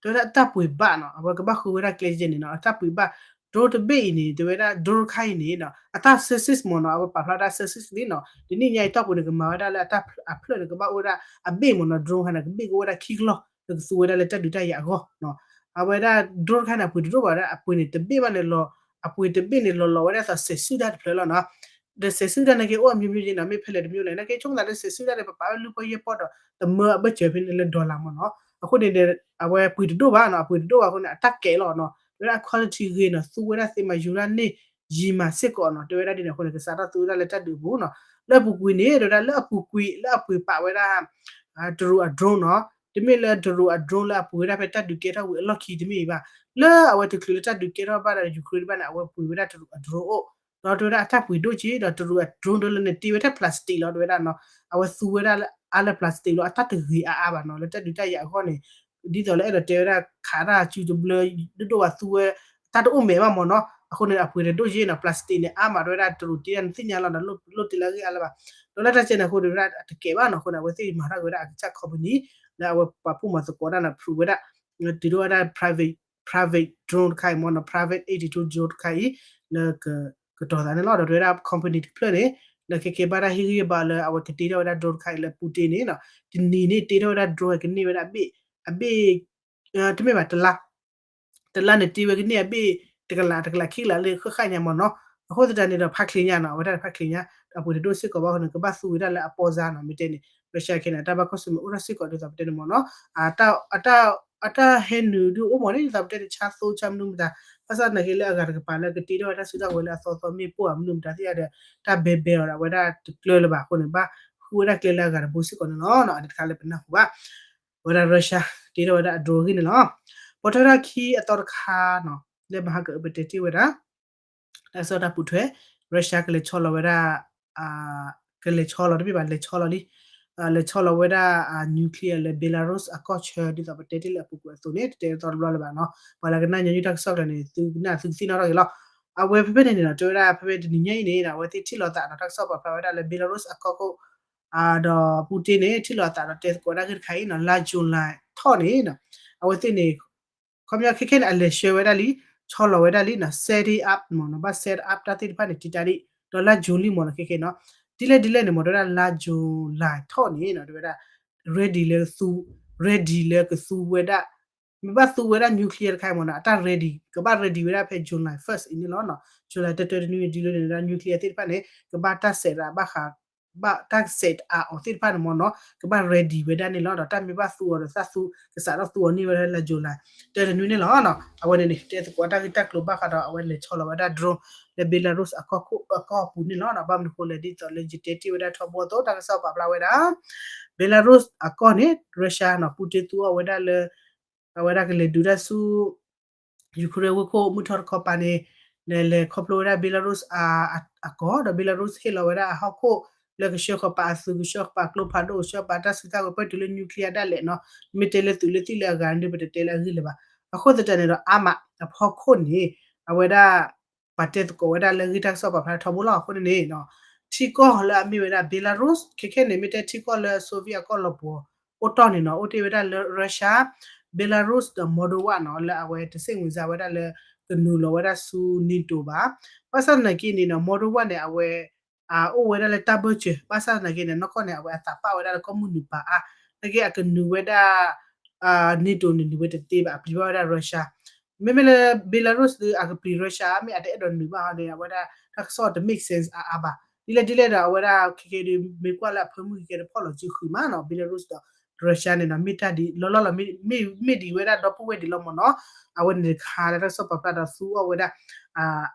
တဲဝဲဒၣ်အတၢ်ပှ့ၤဘၣ်နီၤ, အဝဲကဘၣ်ဃုဝဲဒၣ်ကျဲယဲၢ်န့ၣ်နီၤ, အတၢ်ပှ့ၤဘၣ် drone တဘ့ၣ်အံၤန့ၣ် တဲဝဲဒၣ် drone တခါအံၤန့ၣ်နီၤ, အတၢ် service မ့ၢ်နီၤ, အဝဲပာ်ဖျါတၢ် service န့ၣ်နီၤ, တနံၣ်ညါအံၤတီၢ်ပူၤန့ၣ် ကမၤဝဲဒၣ်လၢအတၢ်အဖျၢၣ်န့ၣ် ကဘၣ်အိၣ်ဝဲဒၣ်အဘ့ၣ်မ့ၢ်နီၤ, drone ခါန့ၣ် ကဘ့ၣ်ကအိၣ်ဝဲဒၣ်ခံကလီၢ် လၢကသူဝဲဒၣ်လၢတၢ်ဒုးတၢ်ယၤအဂီၢ်နီၤ, အဝဲဒၣ် drone တခါန့ၣ် အပှ့ၤတဒိၣ်ဘၣ်ဝဲဒၣ် အပှ့ၤန့ၣ်တဘ့ၣ်ဘၣ်န့ၣ်လီၤ, အပှ့ၤတဘ့ၣ်န့ၣ်လီၤလီၤဝဲဒၣ်သိးစဲးစုၣ်တၢ်တဖျၢၣ်လီၤနီၤ, ဒီးစဲးစုၣ်တၢ်န့ၣ်က့ အိၣ်အမျိုးမျိုးန့ၣ်နီၤ, မ့ၢ်ဖဲလဲၣ်တမျိုးလဲၣ် နာ်က့ဆိကမိၣ်သးလၢစဲးစုၣ်တၢ်န့ၣ် ပပာ်ဝဲလွံၢ်ပီၢ်ယဲၢ်ပီၢ်ဒီး တမၢအဘၢၣ်စၢၤဖဲန့ၣ်လၢ dollar မ့ၢ်နီၤ, အဃိန့ၣ်ဒီး အဝဲပှ့ၤတဒိၣ်ဘၣ်နီၤ, အပှ့ၤတဒိၣ်ဘၣ်အဃိန့ၣ် အတၢ်ကဲးလီၤနီၤ, တဲဝဲဒၣ် quality ဂ့ၤနီၤ, သူဝဲဒၣ်သ့မး ယူၤရၣ်န့ၣ် ယံာ်မးစ့ၢ်ကီးနီၤ, တဲဝဲဒၣ်ဒ်န့ၣ်အဃိန့ၣ် ကစးထီၣ်သူဝဲဒၣ်လၢတၢ်ဒုးအပူၤနီၤ, လၢအပူၤကွံာ်န့ၣ် တဲဝဲဒၣ်လၢအပူၤကွံာ် လၢအပူၤပာ်ဝဲဒၣ် တရူးအ drone နီၤ, တမ့ၢ်လၢတရူးအ drone လၢအပှ့ၤဝဲဒၣ်ဖဲတၢ်ဒုးကဲထီၣ်ဝံၤအလီၢ်ခံတမ့ၢ်အံၤဘၣ်, လၢအဝဲတချုးလၢတၢ်ဒုးကဲထီၣ်ဘၣ်ဒီး Ukraine တဘၣ်န့ၣ် အဝဲပှ့ၤဝဲဒၣ်တရူးအ drone အိၣ်, ဒီးတဲဝဲဒၣ်အတၢ်ပှ့ၤဒိၣ်က့ၤ ဒီးတရူးအ drone ဒ်လဲၣ်န့ၣ် တ့ဝဲထဲ plastic လီၤ တဲဝဲဒၣ်နီၤ, အဝဲသူဝဲဒၣ်လၢအါလၢ plastic လီၤ, အတၢ်တဂ့ၤအါအါဘၣ်နီၤ, လၢတၢ်ဒုးတၢ်ယၤအဂီၢ်န့ၣ် ဒ်သိးလၢအဲၣ်ဒိးတဲဝဲဒၣ်ခးတၢ်စုတဘျၢ ဒိၣ်ဒိၣ်ဘၣ်သူဝဲ တၢ်တအိၣ်မဲာ်ဘၣ်မ့ၢ်နီၤ, အဃိန့ၣ် အပှ့ၤတဒိၣ်ယ့ၢ်နီၤ, plastic န့ၣ် အါမးတဲဝဲဒၣ်တရူးတ့ဒၣ်န့ၣ်သ့ၣ်ညါလီၤဒီး လိၣ်တ့လၢအဂ့ၢ်အါလၢၤဘၣ်, ဒီးလၢတၢ်ကဲန့ၣ်အဃိန့ၣ် တဲဝဲဒၣ်အတကဲဘၣ်နီၤ, အဃိန့ၣ် အဝဲသ့ၣ်မၤထီၣ်က့ၤဝဲဒၣ်အကစၢ် company လၢအဝဲပာ်ဖှိၣ်မၤသကိးတၢ်န့ၣ် prove ဝဲဒၣ် တုၤဒိၣ်ဝဲဒၣ် private private drone တခါအံၤမ့ၢ်နီၤ, private eighty two drone တခါအံၤ လၢ ကတီၤသးန့ၣ်လီၤ, ဒီးတဲဝဲဒၣ် company တဖျၢၣ်န့ၣ် လၢခဲကဲဘၣ်တၢ်ဟ့ၣ်ဂံၢ်ဟ့ၣ်ဘါလၢအဝဲကတ့ထီၣ်ဝဲဒၣ် drone တခါအံၤလၢ Putin န့ၣ်နီၤ, တနံၤန့ၣ်တ့ထီၣ်ဝဲဒၣ် drone ကန့ၢ်ဝဲဒၣ်အဘ့ၣ် အဘ့ၣ် တမ့ၢ်ဘၣ်တလါ တလါန့ၣ်တ့ဝဲကန့ၢ်အဘ့ၣ် တကလး တကလးခံကလးလၢဃၣ်ဃၣ်ညါမ့ၢ်နီၤ, အဃိသတးန့ၣ်ဒီး ဖးချ့ညါနီၤ, အဝဲတၢ်ဖးချ့ညါ ဒီးအပှ့ၤတဒိၣ်စ့ၢ်ကီးဘၣ်အဃိန့ၣ် ကဘၣ်သူဝဲဒၣ်လၢအပီၢ်စါနီၤ, မ့ၢ်တဲန့ၣ် Russia ခဲန့ၣ် အတၢ်ဘၣ်ကွၢ်ဆၢၣ်မဲာ်အိၣ်ထီၣ်စ့ၢ်ကီးဒ်သိးပတဲန့ၣ်မ့ၢ်နီၤ, အတၢ် အတၢ်ဟဲနုာ်ဒုးအိၣ်မ့ၢ်န့ၣ် ဒ်သိးပတဲန့ၣ် ဆါသိဆါမနုၤမတၤ, ဘၣ်ဆၣ်သနာ်က့လၢအဂၤတကပၤလၢကတ့ထီၣ်ဝဲတၢ်စုတၢ်ဝဲၤလၢအသီသီမ့ၢ်ပိၢ်ဧါမနုၤမတၤသ့ၣ်ဧါဒီး တၢ်ဘဲဘဲအီၤဒီးအဝဲဒၣ်တကျၢလၢၤဘၣ်အဃိန့ၣ် ဘၣ်ဃုဝဲဒၣ်ကျဲလၢအဂၤတဘိစ့ၢ်ကီးန့ၣ်လီၤ, အန့ၣ်တခါလၢပနၢ်ဟူဘၣ် အဝဲဒၣ် Russia တ့ထီၣ်ဝဲဒၣ်အ drone အဂ့ၢ်န့ၣ်လီၤ. ပိာ်ထွဲထီၣ်ခံအသီတခါနီၤ, လၢမဟါကအုးပတဲတ့ၢ်ဝဲဒၣ် တၢ်ကစီၣ်တၢ်ပိာ်ထွဲ Russia ကလဲၤဆီလီၤဝဲဒၣ် ကလဲၤဆီလီၤတမ့ၢ်ဘၣ် လဲၤဆီလီၤလံ လဲၤဆီလီၤဝဲဒၣ် nuclear လၢ Belarus အကီၢ်ဆၢ ဒ်သိးပတဲတ့ၢ်လၢအပူၤကွံာ်အသိးန့ၣ် တတဲသီတဘျီလၢၤဘၣ်နီၤ, ပှၤလၢကနၣ်ညီနုၢ်တၢ်ကစီၣ်ကျါန့ၣ် သုကနၣ်သုကသ့ၣ်နီၣ်ထီၣ်က့ၤလီၤ. အဝဲဖဲဖဲန့ၣ်န့ၣ်နီၤ တဲဝဲဒၣ်ဖဲဖဲတနံၤညါအံၤန့ၣ် အဝဲသ့ၣ်ထံၣ်လိာ်သးဒီးတၢ်ကစီၣ်ပာ်ဖျါဝဲဒၣ်လၢ Belarus အကီၢ်ခိၣ် ဒီး Putin န့ၣ် ထံၣ်လိာ်အသးဒီးတဲသကိးတၢ်ဂ့ၢ်တခါအံၤနီၤ လါ July ထီၣ်န့ၣ် အဝဲသ့ၣ်န့ၣ် ခီပညီခဲခဲန့ၣ် အလဲၤဆှၢဝဲဒၣ်လံ ဆီလီၤဝဲဒၣ်လံနီၤ set it up မ့ၢ်နီၤ ဘၣ် set up တၢ်သ့ၣ်တဖၣ်န့ၣ် တံာ်တာ်လံ ဒီးလါ June လံမ့ၢ်နီၤ ခဲခဲနီၤ ဒ်လဲၣ်ဒ်လဲၣ်န့ၣ်မ့ၢ် တဲဝဲဒၣ်လါ July ထီၣ်န့ၣ်နီၤ တဲဝဲဒၣ် ready လၢကသူ ready လၢကသူဝဲဒၣ် မ့ၢ်ဘၣ်သူဝဲဒၣ် nuclear တခါအံၤမ့ၢ်နီၤ အတၢ် ready ကဘၣ် ready ဝဲဒၣ်ဖဲ July first အံၤန့ၣ်လီၤနီၤ July တၢတၢတနွံဒ်လဲၣ်န့ၣ် nuclear သ့ၣ်တဖၣ်န့ၣ် ကဘၣ်တၢ် set up ဘၣ်ဃး ဘၣ်တၢ် set up အီၤသ့ၣ်တဖၣ်န့ၣ်မ့ၢ်နီၤ ကဘၣ် ready ဝဲဒၣ်န့ၣ်လီၤ ဒီးတၢ်မ့ၢ်ဘၣ်သူအီၤဒီးသးသူ ကစးထီၣ်သူအီၤန့ၢ်ဝဲဒၣ်လၢ July တၢတနွံန့ၣ်လီၤနီၤ အဝဲန့ၣ်န့ၣ် တဲသကိးတၢ်ဂ့ၢ်တၢ်ကျိၤဘၣ်ဃးဒီးအဝဲလဲၤဆီလီၤဝဲဒၣ် drone လၢ Belarus အကီၢ်ပူၤန့ၣ်လီၤနီၤ ဘၣ်မနုၤဃိလဲၣ်ဒ်သိးလၢယတဲတ့ၢ်ဝဲဒၣ်ထီဘိအသိး တၢ်ကစီၣ်ပာ်ဖျါဝဲဒၣ် Belarus အကီၢ်န့ၣ် Russia နီၤ Putin သူအီၤဝဲဒၣ်လၢ အဝဲဒၣ်ကလဲၤဒုးတၢ်ဆူ Ukraine ဝ့ၢ်ခိၣ်မုၢ်ထီၣ်တခီပၤန့ၣ် လဲၤလဲၤခီဖျိဝဲဒၣ် Belarus အကီၢ် ဒီး Belarus ဟ့ၣ်လီၤဝဲဒၣ်အဟီၣ်ခိၣ် လၢကဆှၢဃီၤပာ်အသုး ကဆှၢဃီၤပာ်ကျိဖးဒိၣ် ကဆှၢပာ်တၢ်စုတၢ်ဝဲၤ ပှဲၤတုၤလၢ nuclear ဒၣ်လဲာ်နီၤ မ့ၢ်တဲလၢသုးလၢသံၣ်လၢအဂၤန့ၣ် ပတတဲလၢအဂ့ၢ်လၢၤဘၣ် အဃိသတးန့ၣ်ဒီး အါမး အဖီခိၣ်န့ၣ် အဝဲဒၣ် ပှၤတဲသကိးဝဲဒၣ်လၢဂ့ၢ်တၢ်ကစီၣ်ပာ်ဖျါထီဘိလီၤ အဃိန့ၣ်န့ၣ် ထံကီၢ်လၢအမ့ၢ်ဝဲဒၣ် Belarus ခဲခဲန့ၣ် မ့ၢ်တဲထံကီၢ်လၢ Soviet အကီၢ်လီၤပှီၤ အိၣ်တီၢ်န့ၣ်နီၤ အိၣ်တ့ၢ်ဝဲဒၣ်လၢ Russia, Belarus ဒီး Moldova နီၤ လၢအဝဲတဆ့ၣ်ဝံၤစါဝဲဒၣ်လၢ ကနုာ်လီၤဝဲဒၣ်ဆူ NATO ဘၣ်. ဘၣ်ဆၣ်သနာ်က့န့ၣ်နီၤ Moldova န့ၣ် အဝဲ အိၣ်ဝဲဒၣ်လၢတၢ်ဘၢၣ်စၢၤ ဘၣ်ဆၣ်သနာ်က့န့ၣ် နီၢ်ကီၢ်န့ၣ် အဝဲအသးပာ်ဝဲဒၣ်လၢကီၢ်မုၢ်နုာ်ပၤအါ သနာ်က့အကနုာ်ဝဲဒၣ် NATO န့ၣ် နုာ်ဝဲတသ့ဘၣ် အပျံၤဘၣ်ဝဲဒၣ် Russia မ့မ့ၢ်လၢ Belarus ဒီး အကပျံၤ Russia မ့ၢ်အတအဲၣ်ဒိးနုာ်ဘၣ်ဒီး အဝဲဒၣ်တၢ်ကစီၣ်တ make sense အါအါဘၣ်. ဒ်လဲၣ်ဒ်လဲၣ်ဒီး အဝဲဒၣ်ခဲခဲဒီး မ့ၢ်ကွၢ်လၢအဖၢမုၢ်ကဲတဖီၣ်လီၤစုဃုာ်မးနီၤ Belarus ဒီး Russia န့ၣ်ဒီး မ့ၢ်တၢ်ဒ်လီၢ်လီၢ်လီၤ မ့ၢ်ဒံးဝဲဒၣ်ဒီပုၢ်ဝဲၢ်ဒံးလီၤမ့ၢ်နီၤ. အဝဲန့ၣ်တခါလၢတၢ်ကစီၣ်ပာ်ဖျါဒီးသူအီၤဝဲဒၣ်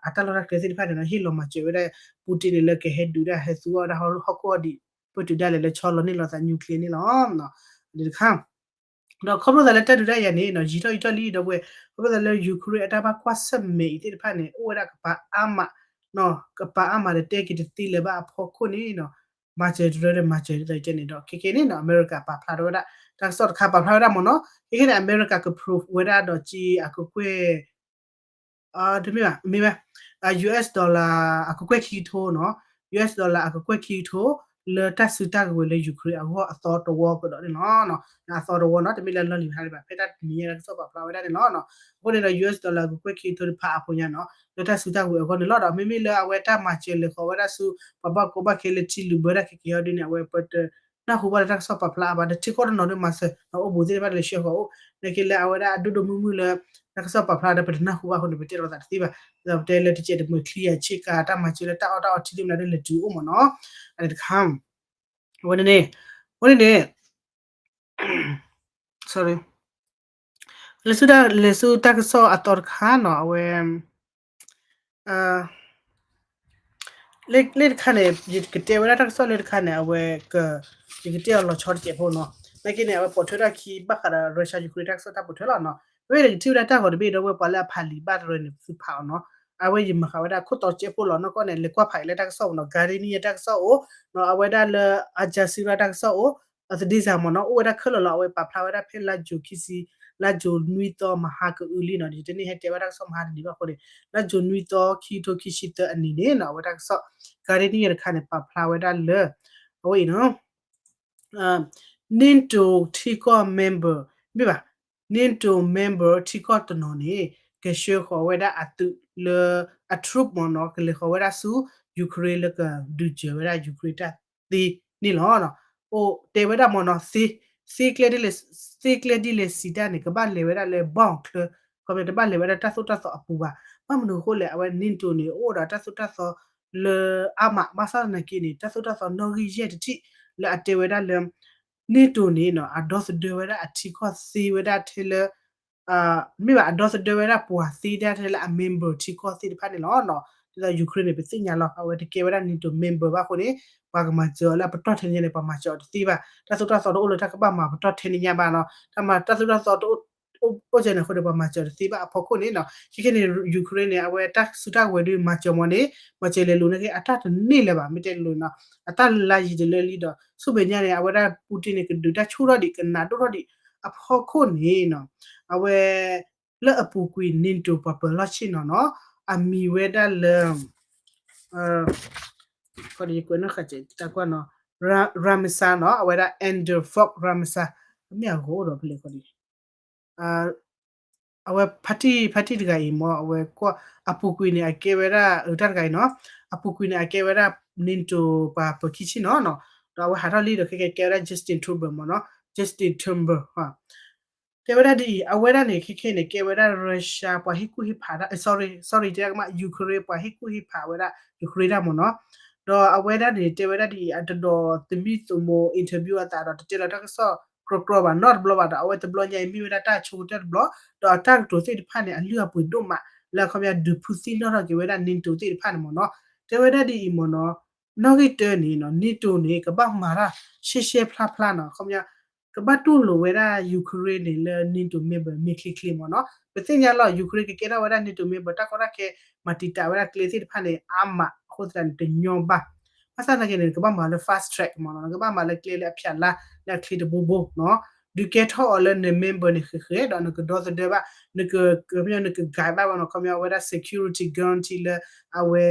အတၢ်လီၢ်တၢ်ကျဲသ့ၣ်တဖၣ်န့ၣ်နီၤ ဟ့ၣ်လီၤမၤစၢၤဝဲဒၣ် Putin န့ၣ်လၢကဟဲဒုးဒၣ်ဟဲသူအီၤဝဲဒၣ်ဟီၣ်ခိၣ်အီၤဒံး ပၢၢ်တုၤဒၣ်လဲာ်လၢဆီလီၤန့ၢ်လီၤသး nuclear န့ၣ်လီၤ. န့ၣ်တခါ ဒီးခီဖျိသးလၢတၢ်ဒုးတၢ်ယၤန့ၣ်နီၤ ယံာ်ထီၣ်ယံာ်ထီၣ်လံဒီပုၢ်ဝဲၢ် ခီဖျိသးလၢ Ukraine အတၢ်ဘၣ်ကွၢ်ဆၢၣ်မဲာ်အံၤသ့ၣ်တဖၣ်န့ၣ် အိၣ်ဝဲဒၣ်ကပၤအါမး ကပၤအါမးဒီးတဲက့ၤတသ့လၢၤဘၣ်အဖီခိၣ်န့ၣ်နီၤ မၤစၢၤတရၢဒီးမၤစၢၤဒ်သိးယတဲန့ၣ်ဒီး ခဲခဲန့ၣ်နီၤ အမဲရကၤပာ်ဖျါထီၣ်ဝဲဒၣ် တၢ်ကစီၣ်တခါပာ်ဖျါဝဲဒၣ်မ့ၢ်နီၤ ခဲခဲန့ၣ် အမဲရကၤက prove ဝဲဒၣ်ဒီးက့အကကွဲၢ် တမ့ၢ်ဘၣ် မ့ၢ်ဝဲ US dollar အကကွဲၢ်ခံကထိနီၤ US dollar အကကွဲၢ်ခံကထိ လၢတၢ်စုတၢ်ကဝဲၤလၢ Ukraine အဂီၢ်အသီတဝီကဒီးန့ၣ်လီၤ. အသီတဝီနီၤ တမ့ၢ်လၢလီၢ်လံၤဖးဒံးဘၣ် ဖဲတၢ်တနံၤညါတၢ်ကစီၣ်ပာ်ဖျါဝဲဒၣ်န့ၣ်လီၤ. အဃိန့ၣ်ဒီး US dollar အကကွဲၢ်ခံကထိတဖၣ်အဖိညါနီၤ လၢတၢ်စုတၢ်ကဝဲၤအဂီၢ်န့ၣ်လီၤ. ဒီးမ့မ့ၢ်လၢအဝဲတၢ်မၤစၢၤလဲၤဃီၤဝဲဒၣ်ဆူ ပှၤဘၣ်ကီဘၣ်ခဲလၢထံလုာ်ဘၢတၢ်ခဲကဲအီၤဒ်န့ၣ် အဝဲပတ နၢ်ဟူဘၣ်လၢတၢ်ကစီၣ်ပာ်ဖျါအါဘၣ် ဒီးထံကီၢ်တနီၤဒ်မၤစၢၤ ဒီးအိၣ်ဘူးသ့ၣ်တဖၣ်လၢဆှၢဃီၤအိၣ် နာ်က့လၢအဝဲဒၣ်အဒိၣ်ဒိၣ်မုၢ်မုၢ်လၢ တၢ်ကစီၣ်ပာ်ဖျါဒီးပတနၢ်ဟူဘၣ်အဃိန့ၣ် ပတဲလိာ်သးတသ့ဘၣ် ဒီးပတဲလၢတစဲးတမှဲၤချံယၤဆ့ကၤ တၢ်မၤစၢၤလၢတၢ်အီၣ်တၢ်အီထံသ့ၣ်မနုၤဒ် လဲၤတုၤအိၣ်မ့ၢ်နီၤ အန့ၣ်တခါ အဝဲန့ၣ်န့ၣ် အဝဲန့ၣ်န့ၣ် sorry လၢဆူတၢ်ကစီၣ်အသီတခါနီၤ အဝဲ လၢတခါန့ၣ် ယကတဲဝဲဒၣ်တၢ်ကစီၣ်လၢတခါန့ၣ် အဝဲ ယကတဲအီၤလီၤဆီတစဲးဖိနီၤ. နာ်က့န့ၣ် အဝဲပိာ်ထွဲထီၣ်ခံဘၣ်ဃးဒီး Russia Ukraine တၢ်ကစီၣ်တၢ်ပိာ်ထွဲလီၤနီၤ. အဝဲန့ၣ်ကထံၣ်ဝဲဒၣ်တၢ်ဂီၤတဘ့ၣ်ဒီး ဝဲပှၤလၢအဖးလံာ်ဘၣ်တရၢန့ၣ် သုဖးအီၤနီၤ. အဝဲယမၤဃာ်ဝဲဒၣ်ခိၣ်တီစဲးဖိလီၤနီၤ. ကီန့ၣ် လဲၤကွၢ်ဖးအံၤလၢတၢ်ကစီၣ်မ့ၢ်နီၤ Guardian တၢ်ကစီၣ်အိၣ်နီၤ အဝဲဒၣ်လၢ Al Jazeera တၢ်ကစီၣ်အိၣ် အသဒ့စၢ်မ့ၢ်နီၤ အိၣ်ဝဲဒၣ်ခဲလၢာ်လီၤ. အဝဲပာ်ဖျါဝဲဒၣ်ဖဲလါယူၤခံဆံ လါယူၤနွံသီမဟါကအုလံနီၤ. ယတန့ၢ်ဟဲတဲဘၣ်တၢ်ကစီၣ်မဟါတနံၤဘၣ်အဃိန့ၣ် လါယူၤနွံသီ ခံကထိခံဆံသၢအနံၤန့ၣ်နီၤ အဝဲတၢ်ကစီၣ် Guardian တခါန့ၣ် ပာ်ဖျါဝဲဒၣ်လၢ အဝဲအံၤနီၤ NATO ထံကီၢ် member မ့ၢ်ဘၣ် NATO member ထံကီၢ်တနီၤန့ၣ် ကဆှၢဃီၤဝဲဒၣ်အသုးလၢ အ troop မ့ၢ်နီၤ ကလဲၤဃီၤဝဲဒၣ်ဆူ Ukraine လၢကဒုးစၢၤဝဲဒၣ် Ukraine တၢ်သ့န့ၣ်လီၤ. အိၣ်တဲဝဲဒၣ်မ့ၢ်နီၤ သ့ သ့ကျဲဒ်လဲၣ် သ့ကျဲဒ်လဲၣ်စံးတၢ်န့ၣ် ကဘၣ်လဲၤဝဲဒၣ်လၢ bomb ချၢ ခီပညီတဘၣ်လဲၤဝဲဒၣ်တၢ်သိၣ်တၢ်သီအပူၤဘၣ်. ဘၣ်မနုၤအဃိလဲၣ် အဝဲ NATO န့ၣ် အိၣ်ဒီးတၢ်သိၣ်တၢ်သီလၢအါမး ဘၣ်ဆၣ်သနာ်က့န့ၣ် တၢ်သိၣ်တၢ်သီနီၣ်ဂံၢ်ယဲၢ်တထံၣ် လၢအတဲဝဲဒၣ်လၢ NATO န့ၣ်နီၤ အဒီသဒၢဝဲဒၣ်အထံကီၢ်သ့ဝဲဒၣ်ထဲလၢ မ့ၢ်ဘၣ်အဒီသဒၢဝဲဒၣ်ပှၤသ့ဒၣ်ထဲလၢအ member ထံကီၢ်သ့ၣ်တဖၣ်န့ၣ်လီၤ. ဒ်သိး Ukraine န့ၣ် ပသ့ၣ်ညါလီၤ အဝဲတကဲဝဲဒၣ် NATO member ဘၣ်အဃိန့ၣ် ပှၤကမၤစၢၤအီၤလၢအပတီၢ်ထဲန့ၣ်ညါန့ၣ် ပှၤမၤစၢၤအီၤတသ့ဘၣ်. တၢ်သိၣ်တၢ်သီတအိၣ်လၢတၢ်ကဘၣ်မၤပတီၢ်ထဲန့ၣ်ညါဘၣ်နီၤ. တၢ်မၤတၢ်သိၣ်တၢ်သီတအိၣ် အိၣ်ကဲန့ၣ်အဃိန့ၣ် ပှၤမၤစၢၤတသ့ဘၣ်အဖီခိၣ်န့ၣ်နီၤ. ခဲခဲန့ၣ် Ukraine န့ၣ် အဝဲတၢ်စုတၢ်ကဝဲၤဒုးမၤစၢၤမ့ၢ်န့ၣ် မၤစၢၤလဲၤလိာ်န့ၣ်က့ အတၢ်တန့ၢ်လၢၤဘၣ် မ့ၢ်တဲလိာ်နီၤ အတၢ်လါယံၤတလၢလံဒီး ဆူမဲာ်ညါန့ၣ် အဝဲဒၣ် Putin န့ၣ် ကဒုးတၢ်ဆူၣ်ထီၣ်ဒံး ကနးဒိၣ်ထီၣ်ဒံးအဖီခိၣ်န့ၣ်နီၤ အဝဲ လၢအပူၤကွံာ် NATO ပှၤပၢၤလီၢ်ဆ့ၣ်နီၤနီၤ အမံၤဝဲဒၣ်လၢ ခီဒယကွဲးနီၣ်ဃာ်စဲးတၢ်ကွၢ်နီၤ Ramsar နီၤ အဝဲဒၣ် Anders Fogh Ramsar မ့ၢ်အဂီၢ်ဒီးဖဲလဲၣ်ခီဒ အဝဲဖါတံၢ်ဖါတံၢ်တဂၤအံၤမ့ၢ် အဝဲကွၢ်အပူၤကွံာ်န့ၣ် အကဲဝဲဒၣ်အတၢ်တဂၤအံၤနီၤ အပူၤကွံာ်န့ၣ် အကဲဝဲဒၣ် NATO ပှၤပၢၤခံဆ့ၣ်နီၤနီၤ ဒီးအဝဲဟးထီၣ်လံဒီးခဲကဲကဲဝဲဒၣ် Justin Trudeau မ့ၢ်နီၤ Justin Trudeau တဲဝဲဒၣ်ဒ်အံၤ အဝဲဒၣ်န့ၣ် ခဲခဲန့ၣ် ကဲဝဲဒၣ် Russia ပှၤဟ့ၣ်ကူၣ်ဟ့ၣ်ဖး sorry sorry တဲကမး Ukraine ပှၤဟ့ၣ်ကူၣ်ဟ့ၣ်ဖးဝဲဒၣ် Ukraine တၢ်မ့ၢ်နီၤ ဒီးအဝဲဒၣ်န့ၣ် တဲဝဲဒၣ်ဒ်အံၤ အတဒီးသမံသမိး interview အသးဒီး တတဲလီၤတၢ်ကစီၣ်ကြီကြီဘၣ် နီတဘျီဘၣ်ဒီး အဝဲတဘျီညါအံၤ မ့ၢ်ဝဲဒၣ်တၢ်ဆိကတၢၢ်တဘျီ ဒီးအတၢ်ကတိၤသ့ၣ်တဖၣ်န့ၣ် အလုၢ်အပှ့ၤဒိၣ်မး လၢအခီပညီဒုးဖုသံနီၣ်ထီၣ်က့ၤဝဲဒၣ် NATO သ့ၣ်တဖၣ်န့ၣ်မ့ၢ်နီၤ တဲဝဲဒၣ်ဒ်အံၤမ့ၢ်နီၤ နီၣ်ဂံၢ်တၢန့ၣ် NATO န့ၣ် ကဘၣ်မၤတၢ်ရှဲရှဲဖျါဖျါနီၤ အခီပညီ ကဘၣ်တူၢ်လိာ်ဝဲဒၣ် Ukraine န့ၣ် လၢ NATO member မ့ၢ်ချ့ချ့မ့ၢ်နီၤ ပသ့ၣ်ညါလီၤ Ukraine ကကဲထီၣ်ဝဲဒၣ် NATO member တၢ်ကီတၢ်ခဲ မၤတံာ်တာ်ဝဲဒၣ်ကျဲသ့ၣ်တဖၣ်န့ၣ် အါမး အဃိသတးန့ၣ် တညီဘၣ် ဘၣ်ဆၣ်သနာ်က့န့ၣ် နကဘၣ်မၤလၢ fast track မ့ၢ်နီၤ နကဘၣ်မၤလၢကျဲလၢအဖျးလါ လၢအချ့တဘိဘိနီၤ ဒုးကဲထီၣ်အီၤလၢန member န့ၣ်ဃဲးဃဲး ဒီးနကဒီသဒၢဘၣ် နက ခီပညီ နက guide ဘၣ်ဘၣ်နီၤ ခီပညီ အဝဲဒၣ် security guarantee လၢအဝဲ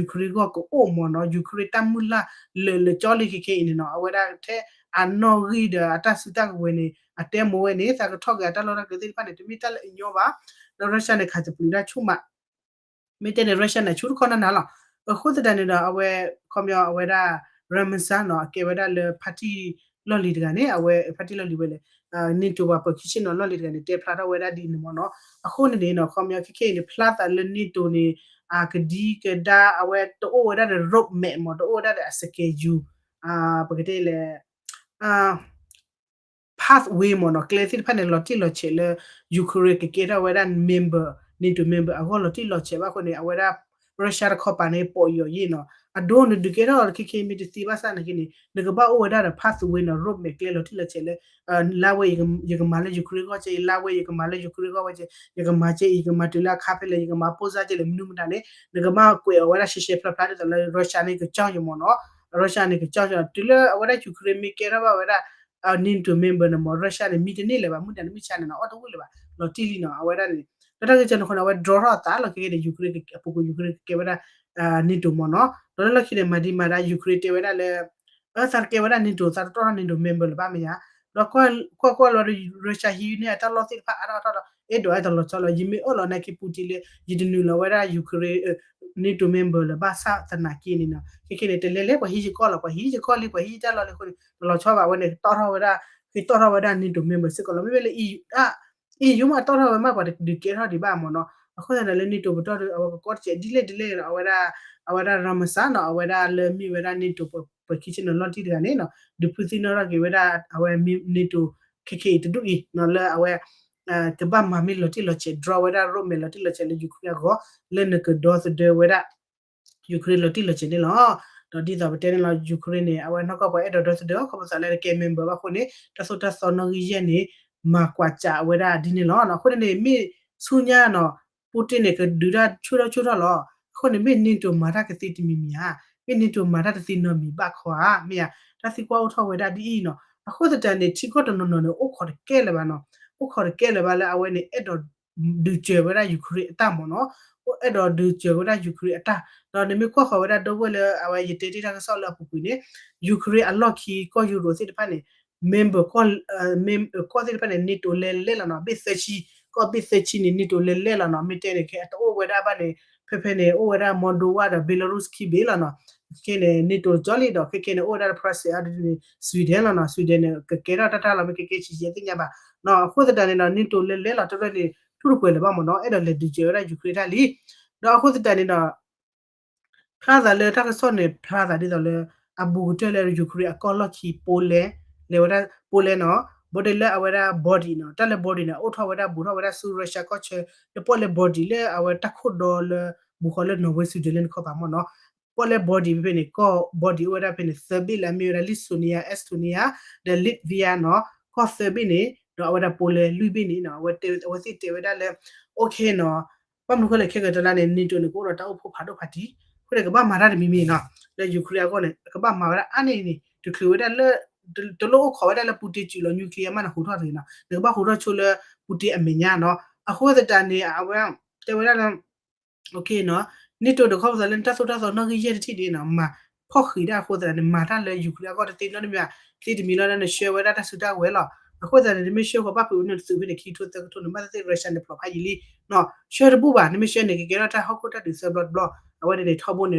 Ukraine ဂီၢ်ကအိၣ်မ့ၢ်နီၤ Ukraine တၢ်မုၢ်လၢ်လၢာ်လၢာ်ကၠီလံခဲခဲအံၤန့ၣ်နီၤ အဝဲဒၣ်ထဲအနီၣ်ဂံၢ်ဒီးအတၢ်စုတၢ်ကဝဲၤန့ၣ် အတဲမိၢ်ဝဲန့ၣ် သးကထီၣ်က့ၤအတၢ်လီၢ်တၢ်ကျဲသ့ၣ်တဖၣ်န့ၣ် တမ့ၢ်တၢ်လၢအညီဘၣ် ဒီး Russia န့ၣ် ခးတပျုးတၢ်ဆူၣ်မး မ့ၢ်တဲန့ၣ် Russia န့ၣ် ဆူၣ်တခီနၤနၤလီၤ အဃိသတးန့ၣ်ဒီး အဝဲ ခီပညီ အဝဲဒၣ် Ramsar နီၤ အကဲဝဲဒၣ်လၢ ဖါတံၢ်လီၢ်လံၤတဂၤန့ၣ် အဝဲ ဖါတံၢ်လီၢ်လံၤဝဲလဲၣ် NATO ပှၤပၢၤခံဆ့ၣ်နီၤလီၢ်လံၤတဂၤန့ၣ် တဲဖျါထီၣ်ဝဲဒၣ်ဒ်န့ၣ်မ့ၢ်နီၤ အဃိန့ၣ်န့ၣ်နီၤ ခီပညီ ခဲခဲအံၤန့ၣ် ဖျါသးလၢ NATO န့ၣ် အကဒံကဒါ အဝဲတအိၣ်ဝဲဒၣ်ဒီး roadmap မ့ၢ် တအိၣ်ဝဲဒၣ်ဒီးအ schedule ပကတဲလဲၣ် pathway မ့ၢ်နီၤ ကျဲသ့ၣ်တဖၣ်န့ၣ် လီၤတံၢ်လီၤဆဲးလၢ Ukraine ကကဲထီၣ်ဝဲဒၣ် member NATO member အဂီၢ်လီၤတံၢ်လီၤဆဲးဘၣ်အဃိန့ၣ် အဝဲဒၣ် Russia တခီပၤန့ၣ် ပိာ်ယီၤယ့ၣ်နီၤ အဒိနဒုးကဲထီၣ်အီၤလၢခဲခဲမ့ၢ်တသ့ဘၣ်ဆၣ်သနာ်က့န့ၣ် နကဘၣ်အိၣ်ဝဲဒၣ်ဒီး pathway နီၤ roadmap ကျဲလီၤတံၢ်လီၤဆဲးလၢ လါဝဲ ယကမၤလၢ Ukraine ဂီၢ်ကဲအံၤ လါဝဲ ယကမၤလၢ Ukraine ဂီၢ်ဝဲကဲ ယကမၤကဲအံၤ ယကမၤတုၤလၢအခါဖဲလဲၣ် ယကမၤပိၢ်စါကဲလဲၣ် မနုၤမတၤန့ၣ် နကဘၣ်ကွဲးအီၤဝဲဒၣ်ရှဲရှဲဖျါဖျါဒ်သိးလၢ Russia န့ၣ်ကကၠီယၤမ့ၢ်နီၤ Russia န့ၣ်ကကၠီယၤ တုၤလၢအဝဲဒၣ် Ukraine မ့ၢ်ကဲထီၣ်ဘၣ်ဝဲဒၣ် NATO member န့ၣ်မ့ၢ် Russia န့ၣ် မံတန့ၢ်လၢၤဘၣ် မုၢ်တနံၤမုၢ်ဆါန့ၣ်နီၤ အီၣ်တဝံၣ်လၢၤဘၣ် လီၤတံၢ်လံနီၤ အဝဲဒၣ်န့ၣ် ဒီးတၢ်ဂ့ၢ်ကီန့ၣ်အဃိန့ၣ် အဝဲ draw ထီၣ်အသးလီၤ ခဲကဲန့ၣ် Ukraine အပူၤကွံာ် Ukraine ကကဲဝဲဒၣ် NATO မ့ၢ်နီၤ ဒီးလၢလီၢ်ခံန့ၣ် မၤဒံးမၤဒါ Ukraine တဲဝဲဒၣ်လၢ အသးတကဲဝဲဒၣ် NATO သးတတီၢ်ထီၣ် NATO member လၢၤဘၣ်မ့ၢ်ဧါ ဒီးကွၢ်ကွၢ်ကွၢ်လီၤဒီး Russia ဟံးန့ၢ်အတၢ်လီၢ်သ့ၣ်တဖၣ်အါထီၣ်အါထီၣ်ဒီး အဲၣ်ဒိးအဲၣ်ဒိးလီၤဆီလီၤ ယမ့ၢ်အၢၣ်လီၤနာ်က့ Putin လၢ ယတနုာ်လီၤဝဲဒၣ် Ukraine NATO member လၢၤဘၣ်ဆၣ်သနာ်က့န့ၣ်နီၤ ခဲခဲန့ၣ် တလဲၤလဲၤ ပှၤဟံးယကီၢ်လီၤ ပှၤဟံးယကီၢ်လံ ပှၤဟံးယတၢ်လီၢ်လံအဃိန့ၣ် တလီၤဆီဘၣ်ဝဲန့ၣ် ကတီၢ်ထီၣ်ဝဲဒၣ် ကတီၢ်ထီၣ်ဝဲဒၣ် NATO member စ့ၢ်ကီးလီၤ မ့မ့ၢ်လၢ EU မ့ၢ်အတီၢ်ထီၣ်ဝဲမး ပှၤတဒုးကဲထီၣ်ဒံးဘၣ်မ့ၢ်နီၤ အဃိသတးဒီးလၢ NATO ပတီၢ်ဒီး အဝဲကကီတစဲးဒ်လဲၣ်ဒ်လဲၣ်ဒီး အဝဲဒၣ် အဝဲဒၣ် Ramsar နီၤ အဝဲဒၣ်လၢမ့ၢ်ဝဲဒၣ် NATO ပှၤခံဆ့ၣ်နီၤလီၢ်တံၢ်တဂၤန့ၣ်နီၤ ဒုးဖုသံနီၣ်ထီၣ်က့ၤဝဲဒၣ် အဝဲ NATO ခဲခဲအံၤတဒူၣ်အံၤနီၤ လၢအဝဲ ကဘၣ်မၤမ့ၢ်လီၤတံၢ်လီၤဆဲး draw ဝဲဒၣ် roadmap လီၤတံၢ်လီၤဆဲးလၢ Ukraine အဂီၢ် လၢနကဒီသဒၢဝဲဒၣ် Ukraine လီၤတံၢ်လီၤဆဲးန့ၣ်လီၤ. ဒီးဒ်သိးပတဲန့ၣ်လီၤ Ukraine န့ၣ် အဝဲနီၢ်ကီၢ်ပှၤအဲၣ်ဒိးဒီသဒၢ ခီဖျိလၢကဲ member ဘၣ်အဃိန့ၣ် တၢ်သိၣ်တၢ်သီနီၣ်ဂံၢ်ယဲၢ်န့ၣ် မၤကွၢ်စးဝဲဒၣ်ဒ်န့ၣ်လီၤ. အဃိန့ၣ်န့ၣ် မ့ၢ်ဆူညါနီၤ Putin န့ၣ် ကဒုးတၢ်ဆူၣ်ထီၣ်ဆူၣ်ထီၣ်လီၤ. အဃိန့ၣ် မ့ၢ် NATO မၤတၢ်ကသ့တမံၤမံၤဧါ, မ့ၢ် NATO မၤတၢ်တသ့နီတမံၤဘၣ်ခီဧါ, မ့ၢ်ဧါ, တၢ်သံကွၢ်အိၣ်ထီၣ်ဝဲဒၣ်ဒ်အံၤနီၤ. အဃိသတးန့ၣ် ထံကီၢ်တနီၤနီၤန့ၣ် အိၣ်ခိးတကဲလၢၤဘၣ်နီၤ, အိၣ်ခိးတကဲလၢၤဘၣ်လၢအဝဲန့ၣ် အဲၣ်ဒိးဒုးစၢၤဝဲဒၣ် Ukraine အတၢ်မ့ၢ်နီၤ, အဲၣ်ဒိးဒုးစၢၤဝဲဒၣ် Ukraine အတၢ်, ဒီးနမ့ၢ်ကွၢ်ဃီၤဝဲဒၣ်ဒီပုၢ်ဝဲၢ်လၢအဝဲယတဲတ့ၢ်တၢ်ကစီၣ်လၢအပူၤကွံာ်န့ၣ် Ukraine အလီၢ်ခံကီၢ်ယူရိသ့ၣ်တဖၣ်န့ၣ် member ကီၢ်သ့ၣ်တဖၣ်န့ၣ် NATO လဲၤလဲၣ်လီၤနီၤ, ဘ့ၣ်သၢဆံ, ကီၢ်ဘ့ၣ်သၢဆံန့ၣ် NATO လဲၤလဲၣ်လီၤနီၤ, မ့ၢ်တဲန့ၣ် ခဲအတအိၣ်ဝဲဒၣ်ဘၣ်န့ၣ် ဖဲဖဲန့ၣ် အိၣ်ဝဲဒၣ် Moldova ဒီး Belarus ခံဘ့ၣ်လီၤနီၤ, ခဲခဲန့ၣ် NATO ကၠီလံဒီး ခဲခဲန့ၣ် အိၣ်ဝဲဒၣ် Prussia အဒ်န့ၣ် Sweden လီၤနီၤ, Sweden န့ၣ် ကကဲထီၣ်တၢ်တၢ်လီၤ မ့ၢ်ကကဲဆံးယဲၢ်သ့ၣ်ညါဘၣ်နီၤ, အဃိသတးန့ၣ်ဒီး NATO လဲၤလဲၣ်လီၤ တရၢန့ၣ် ထူၣ်တပှဲၤလၢၤဘၣ်မ့ၢ်နီၤ, အဲၣ်ဒိးလဲၤဒုးစၢၤဝဲဒၣ် Ukraine တၢ်လံ, ဒီးအဃိသတးန့ၣ်ဒီး ဖျါသးလၢတၢ်ကစီၣ်န့ၣ် ဖျါသးဒ်သိးလၢ အဘူးကတၢၢ်လၢ Ukraine အကီၢ်လီၢ်ခံ Poland လဲၤဝဲဒၣ် Poland နီၤ, ဘၣ်ဒၣ်လၢအဝဲဒၣ် body နီၤ, တၢ်လၢ body န့ၣ် အိၣ်ထီၣ်ဝဲဒၣ်ဘူးထီၣ်ဝဲဒၣ်ဆူ Russia ကီၢ်ဆၢ လၢပီၣ်လဲၣ် body လၢအဝဲတၢ်ခိၣ်ဒီလၢ ဘူးဃီလၢ Norway Sweden လၢနခီပၤမ့ၢ်နီၤ, ပီၣ်လဲၣ် body ဖဲဖဲန့ၣ် ကီၢ် body အိၣ်ဝဲဒၣ်ဖဲန့ၣ် သၢဘ့ၣ်လၢအမ့ၢ်ဝဲဒၣ် Lithuania, Estonia ဒီး Latvia နီၤ, ကီၢ်သၢဘ့ၣ်န့ၣ် ဒီးအဝဲဒၣ် Poland လွံၢ်ဘ့ၣ်န့ၣ်နီၤ, အဝဲတဲ အဝဲသ့ၣ်တဲဝဲဒၣ်လၢ okay နီၤ, ဘၣ်မနုၤဃိလဲၣ် ခဲကတလါန့ၣ် NATO န့ၣ် ကအိၣ်ဒီးတၢ်အိၣ်ဖှိၣ်ဖးဒိၣ်ဖးထီ, အဃိန့ၣ် ကဘၣ်မၤတၢ်တမံၤမံၤနီၤ, လၢ Ukraine အဂီၢ်န့ၣ် ကဘၣ်မၤဝဲဒၣ်အါန့ၢ်န့ၣ် တချုးဝဲဒၣ်လၢ တလိၣ်အိၣ်ခိးဝဲဒၣ်လၢ Putin စုးလီၤ nuclear မးန့ၣ် ဟူးထီၣ်တဂ့ၤနီၤ, နကဘၣ်ဟူးထီၣ်ဆိလၢ Putin အမဲာ်ညါနီၤ, အဃိသတးန့ၣ် အဝဲ တဲဝဲဒၣ်လၢ okay နီၤ, NATO ဒီးခီဖျိလၢနတၢ်သိၣ်တၢ်သီနီၣ်ဂံၢ်ယဲၢ်တထံၣ်န့ၣ်နီၤ, မၤဖီၣ်ဃံးတၢ်အဃိသတးန့ၣ် မၤတၢ်လၢ Ukraine အဂီၢ်တသ့နီတမံၤဘၣ်, သ့တမံၤလီၤလၢနဆှၢဝဲဒၣ်တၢ်စုတၢ်ဝဲၤလီၤ, အဃိသတးန့ၣ် နမ့ၢ်ဆှၢဃီၤဘၣ်ဖုးဝဲန့ၣ်တသုးဖဲန့ၣ် ခံကထိသၢကထိန့ၣ် ဘၣ်သ့ၣ်သ့ၣ် Russia န့ၣ် ဖျိးဖးယံာ်လံ, ဆှၢတဘူၣ်ဘၣ်, နမ့ၢ်ဆှၢန့ၣ် ကကဲထီၣ်တၢ်ဟီၣ်ခိၣ်တၢ်ဒုးသၢဘျီတဘျီ, အဝဲန့ၣ်န့ၣ် ထီဘိန့ၣ်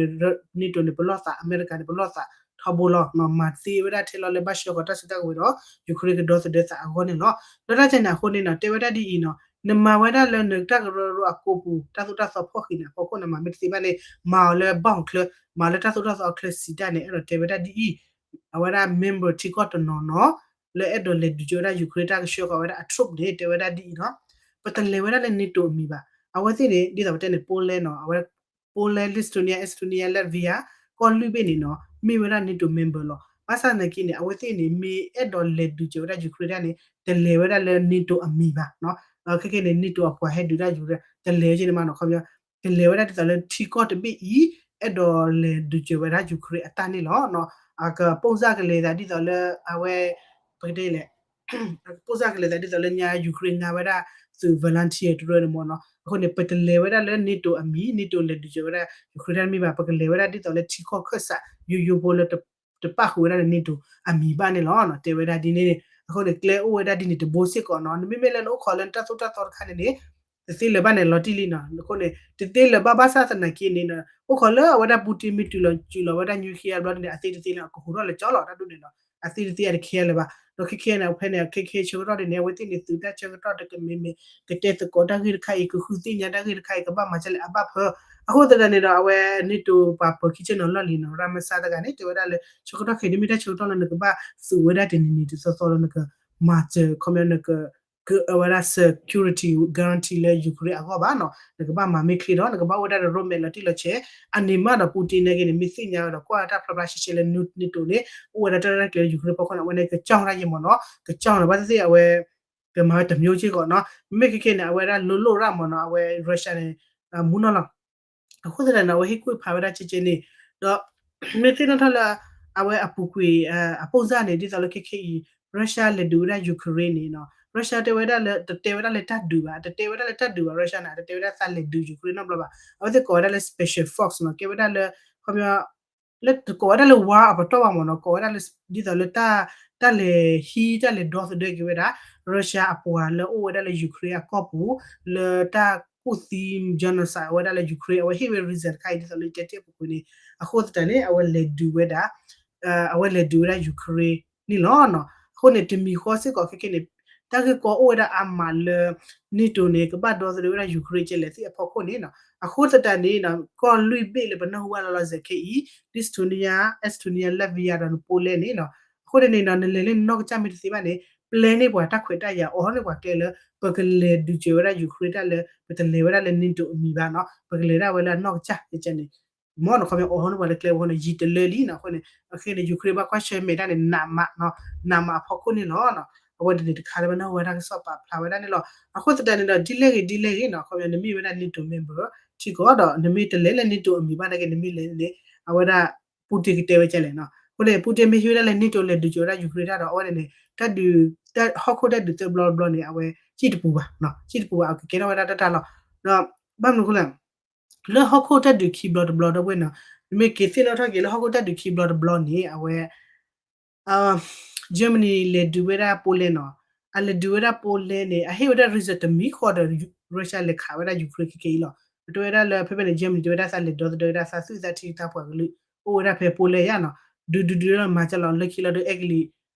NATO န့ၣ် ပလီၢ်သး အမဲရကၤန့ၣ် ပလီၢ်သး ထီဘိလီၤ, မၤသ့ဝဲဒၣ်ထဲလီၤလၢဘၣ်ဆှၢဃီၤတၢ်စုတၢ်ကဝဲၤဒီး Ukraine ကဒီသဒၢသးအဂီၢ်န့ၣ်လီၤ. ဒီးတၢ်ကန့ၣ်အဃိန့ၣ်နီၤ, တဲဝဲဒၣ်ဒ်အံၤနီၤ, နမၤဝဲဒၣ်လၢနတၢ်ကရၢကရိအကိပူၤ တၢ်သိၣ်တၢ်သီဖီၣ်ဃံးန့ၣ် အဖီခိၣ်န့ၣ် မၤမ့ၢ်တသ့ဘၣ်န့ၣ် မၤအီၤလၢဘၣ်အီၤချၢ, မၤလၢတၢ်သိၣ်တၢ်သီအချၢစံးတၢ်န့ၣ် အဲၣ်ဒိးတဲဝဲဒၣ်ဒ်အံၤ, အဝဲဒၣ် member ထံကီၢ်တနီၤနီၤ လၢအဲၣ်ဒိးလဲၤဒုးကၠိဝဲဒၣ် Ukraine တၢ်ကဆှၢဃီၤဝဲဒၣ်အ troop န့ၣ် တဲဝဲဒၣ်ဒ်အံၤနီၤ, ပတလဲၤဝဲဒၣ်လၢ NATO အမံၤဘၣ်. အဝဲသ့ၣ်န့ၣ် ဒ်သိးပတဲန့ၣ် Poland နီၤ, အဝဲ Poland, Lithuania, Estonia, Latvia ကီၢ်လွံၢ်ဘ့ၣ်န့ၣ်နီၤ မ့ၢ်ဝဲဒၣ် NATO member လီၤ. ဘၣ်ဆၣ်သနာ်က့န့ၣ် အဝဲသ့ၣ်န့ၣ် မ့ၢ်အဲၣ်ဒိးလဲၤဒုးစၢၤဝဲဒၣ် Ukraine တၢ်န့ၣ် တလဲၤဝဲဒၣ်လၢ NATO အမံၤဘၣ်. ခဲကနံၣ်န့ၣ် NATO အပှၤဟဲဒုးတၢ် Ukraine တလဲၤဝဲက့န့ၣ်မးနီၤ, ခီပညီ တလဲၤဝဲဒၣ်ဒ်သိးလၢထံကီၢ်တဘ့ၣ်အံၤ အဲၣ်ဒိးလဲၤဒုးစၢၤဝဲဒၣ် Ukraine အတၢ်န့ၣ်လီၤ. အကပိၢ်စၢ်ကလဲၤသးဒ်သိးလၢအဝဲ ပကတဲလဲၣ် ပိၢ်စၢ်ကလဲၤသးဒ်သိးလၢညါ Ukraine ငါဝဲဒၣ်သုး volunteer တရၢန့ၣ်မ့ၢ်နီၤ. အဃိန့ၣ် ပတလဲၤဝဲဒၣ်လၢ NATO အမံၤ, NATO လဲၤဒုးစၢၤဝဲဒၣ် Ukraine တၢ်တမ့ၢ်ဘၣ်, ပကလဲၤဝဲဒၣ်ဒ်သိးလၢထံကီၢ်ခၢၣ်စး ယိယိဖိလၢ တပၣ်ဃုာ်ဝဲဒၣ်လၢ NATO အမံၤဘၣ်န့ၣ်လီၤ. တဲဝဲဒၣ်ဒ်န့ၣ်န့ၣ် အဃိန့ၣ် ကျဲအိၣ်ဝဲဒၣ်ဒ်န့ၣ်တဘိစ့ၢ်ကီးနီၤ. နမ့မ့ၢ်လၢနအိၣ်ခိးလၢနတၢ်သိၣ်တၢ်သီတခါန့ၣ်န့ၣ် တသ့လၢၤဘၣ်န့ၣ် လီၤတံၢ်လံနီၤ. အဃိန့ၣ် တသ့လၢၤဘၣ်ဘၣ်ဆၣ်သနာ်က့န့ၣ် အိၣ်ခိးလၢအဝဲဒၣ် Putin မ့ၢ်တုၤလီၤ စုးလီၤဝဲဒၣ် nuclear ဘျီန့ၣ် အသ့တသ့န့ၣ် အကဟူးထီၣ်လၢကၠီလီၤ တၢ်ဒ်န့ၣ်နီၤ. အသ့တသ့အတခဲလၢၤဘၣ်. ဒီးခဲခဲန့ၣ် ဖဲန့ၣ် ခဲခဲဆၢကတီၢ်ဒ်န့ၣ် အဝဲသ့ၣ်န့ၣ် သုးတၢ်ဆၢကတီၢ်တကမ့ၢ်မ့ၢ် ကတဲသကိးတၢ်ဂ့ၢ်တခါအံၤ ကဃုသ့ၣ်ညါတၢ်ဂ့ၢ်တခါအံၤ ကဘၣ်မၤကလဲၣ်အဘၣ်ဖၢ. အဃိသတးန့ၣ်ဒီး အဝဲ NATO ပှၤပၢၤခံဆ့ၣ်နီၤလီၢ်လံၤနီၤ ရၤမစါတဂၤန့ၣ် တဲဝဲဒၣ်လၢ ဆၢကတီၢ်ခဲအံၤ တမ့ၢ်တၢ်ဆၢကတီၢ်လၢနကဘၣ်သုးဝဲဒၣ်တနံၤနံၤတသီသီလၢနကမၤစၢၤ ခီပညီနက ကဝဲဒၣ် security guarantee လၢ Ukraine အဂီၢ်ဘၣ်နီၤ. နကဘၣ်မၤမ့ၢ်ချ့ဒီး နကဘၣ်အိၣ်ဝဲဒၣ်ဒီး roadmap လီၤတံၢ်လီၤဆဲး အန့ၣ်မးဒီး Putin နာ်က့န့ၣ် မ့ၢ်သ့ၣ်ညါဝဲဒီး ကွၢ်တၢ်ဖျါဖျါရှဲရှဲလၢ NATO န့ၣ် အိၣ်ဝဲဒၣ်တၢ်ရဲၣ်ကျဲၤလၢ Ukraine ဖီခိၣ်န့ၣ် အဝဲန့ၣ်ကကၠီၣ်တၢ်ယဲၢ်မ့ၢ်နီၤ ကကၠီၣ်န့ၣ် ဘၣ်သ့ၣ်သ့ၣ်အဝဲ ကမၤဝဲတမျိုးစ့ၢ်ကီးနီၤ. မ့မ့ၢ်ခဲခဲန့ၣ် အဝဲဒၣ်လိၤလိၤရၣ်မ့ၢ်နီၤ အဝဲ Russia န့ၣ် မူနီၤလီၤ. အဃိသတးန့ၣ် အဝဲဟ့ၣ်ကူၣ်ဖးဝဲဒၣ်ကဲကဲန့ၣ် ဒီး မ့ၢ်သ့ၣ်နီၣ်ထီၣ်လၢ အဝဲအပူၤကွံာ် အပိၢ်စၢ်န့ၣ် ဒ်သိးလၢခဲခဲအံၤ Russia လဲၤဒုးဝဲဒၣ် Ukraine န့ၣ်နီၤ Russia တဲဝဲဒၣ်လၢ တတဲဝဲဒၣ်လၢတၢ်ဒုးဘၣ် တတဲဝဲဒၣ်လၢတၢ်ဒုးဘၣ် Russia န့ၣ် တတဲဝဲဒၣ်သးလဲၤဒုး Ukraine နီတဘျီဘၣ် အဝဲသ့ၣ်ကိးဝဲဒၣ်လၢ special force နီၤ ကဲဝဲဒၣ်လၢ ခီပညီ လၢကိးဝဲဒၣ်လၢ war အပတီၢ်ဘၣ်မ့ၢ်နီၤ ကိးဝဲဒၣ်လၢ ဒ်သိးလၢ တၢ်လဲၤဟံး တၢ်လဲၤဒီသဒၢက့ၤဝဲဒၣ် Russia အပှၤလၢအိၣ်ဝဲဒၣ်လၢ Ukraine အကီၢ်ပူၤ လၢတၢ်ကူၣ်သံ genocide ဝဲဒၣ်လၢ Ukraine အဝဲဟ့ၣ်ဝဲ reason တခါအံၤ ဒ်သိးလၢယတဲတ့ၢ်အပူၤကွံာ်န့ၣ် အဃိသတးန့ၣ် အဝဲလဲၤဒုးဝဲဒၣ် အဝဲလဲၤဒုးဝဲဒၣ် Ukraine န့ၣ်လီၤ. အဃိန့ၣ် တမံၤဃီစ့ၢ်ကီးခဲခဲန့ၣ် တၢ်ဂ့ၢ်ကီအိၣ်ဝဲဒၣ်အါမးလၢ NATO န့ၣ် ကဘၣ်ဒီသဒၢဝဲဒၣ် Ukraine ကလဲၤသ့ၣ်အဖီခိၣ်န့ၣ်နီၤ အဃိသတးန့ၣ် ကီၢ်လွံၢ်ဘ့ၣ်လၢပနၢ်ဟူဘၣ်လီၤလီၤဆဲးခဲအံၤ Lithuania, Estonia, Latvia ဒီး Poland န့ၣ်နီၤ အဃိန့ၣ်န့ၣ်နီၤ နလဲၤလၢနနီၢ်ကစၢ်မ့ၢ်တသ့ဘၣ်န့ၣ် ပျဲန့ၢ်ပှၤတၢ်ခွဲးတၢ်ယာ် အိးထီၣ်န့ၢ်ပှၤကျဲလၢ ပကလဲၤဒုးစၢၤဝဲဒၣ် Ukraine တၢ်လၢ ပတလဲၤဝဲဒၣ်လၢ NATO အမံၤဘၣ်နီၤ, ပကလဲၤဒၣ်ဝဲလၢအနီၢ်ကစၢ်ကဲန့ၣ် မ်နီၤ ခီပညီ အိးထီၣ်န့ၢ်ပှၤလၢကျဲအဃိန့ၣ် ယံာ်တလၢလံနီၤ, အဃိန့ၣ် အခဲအံၤန့ၣ် Ukraine ဘၣ်ကွၢ်ဆၢၣ်မဲာ်တၢ်န့ၣ် နးမးနီၤ, နးမးအဖီခိၣ်န့ၣ်လီၤ. အဝဲန့ၣ်တခါလၢပနၢ်ဟူဝဲတၢ်ကစီၣ်ပာ်ဖျါဝဲဒၣ်န့ၣ်လီၤ. အဃိသတးန့ၣ်ဒီး ဒ်လဲၣ်ဂ့ၤဒ်လဲၣ်ဂ့ၤနီၤ ခီပညီ နမ့ၢ်ဝဲဒၣ် NATO member ထံကီၢ်ဒီး နမ့ၢ်တလဲၤလၢ NATO အမံၤဘၣ်နာ်က့ နမ့ၢ်လဲၤန့ၣ် အဝဲဒၣ် Putin ကတဲဝဲကဲလဲၣ်နီၤ, အဃိန့ၣ် Putin မ့ၢ်ဟံးဝဲဒၣ်လၢ NATO လဲၤဒုးစၢၤဝဲဒၣ် Ukraine တၢ်ဒီး အဝဲန့ၣ်န့ၣ် တၢ်ဒုး ဟီၣ်ခိၣ်တၢ်ဒုးသၢဘျီတဘျီန့ၣ် အဝဲ စံၣ်တပူၤဘၣ်, စံၣ်တပူၤဘၣ် အကကဲထီၣ်ဝဲဒၣ်တၢ်တၢ်လီၤ. ဒီး ဘၣ်မနုၤအဃိလဲၣ် လၢဟီၣ်ခိၣ်တၢ်ဒုးခံဘျီတဘျီဒီပုၢ်ဝဲၢ်နီၤ, နမ့ၢ်က့ၤသ့ၣ်နီၣ်ထီၣ်က့ၤလၢဟီၣ်ခိၣ်တၢ်ဒုးခံဘျီတဘျီန့ၣ် အဝဲ Germany လဲၤဒုးဝဲဒၣ် Poland နီၤ, အလဲၤဒုးဝဲဒၣ် Poland န့ၣ် အဟ့ၣ်ဝဲဒၣ် reason တမံၤဃီဒီး Russia လဲၤခးဝဲဒၣ် Ukraine ခဲခဲအံၤလီၤ. အတဲဝဲဒၣ်လၢ ဖဲဖဲန့ၣ် Germany တဲဝဲဒၣ်သးလဲၤဒီသဒၢဝဲဒၣ်သးသူၣ်သးထံသးပှၢ်ကလုာ် အိၣ်ဝဲဒၣ်ဖဲ Poland ယါနီၤ, ဒုးဒုးဒုးဒီးမၤကလီၤလၢခံလီၤဒီး အဲကလံး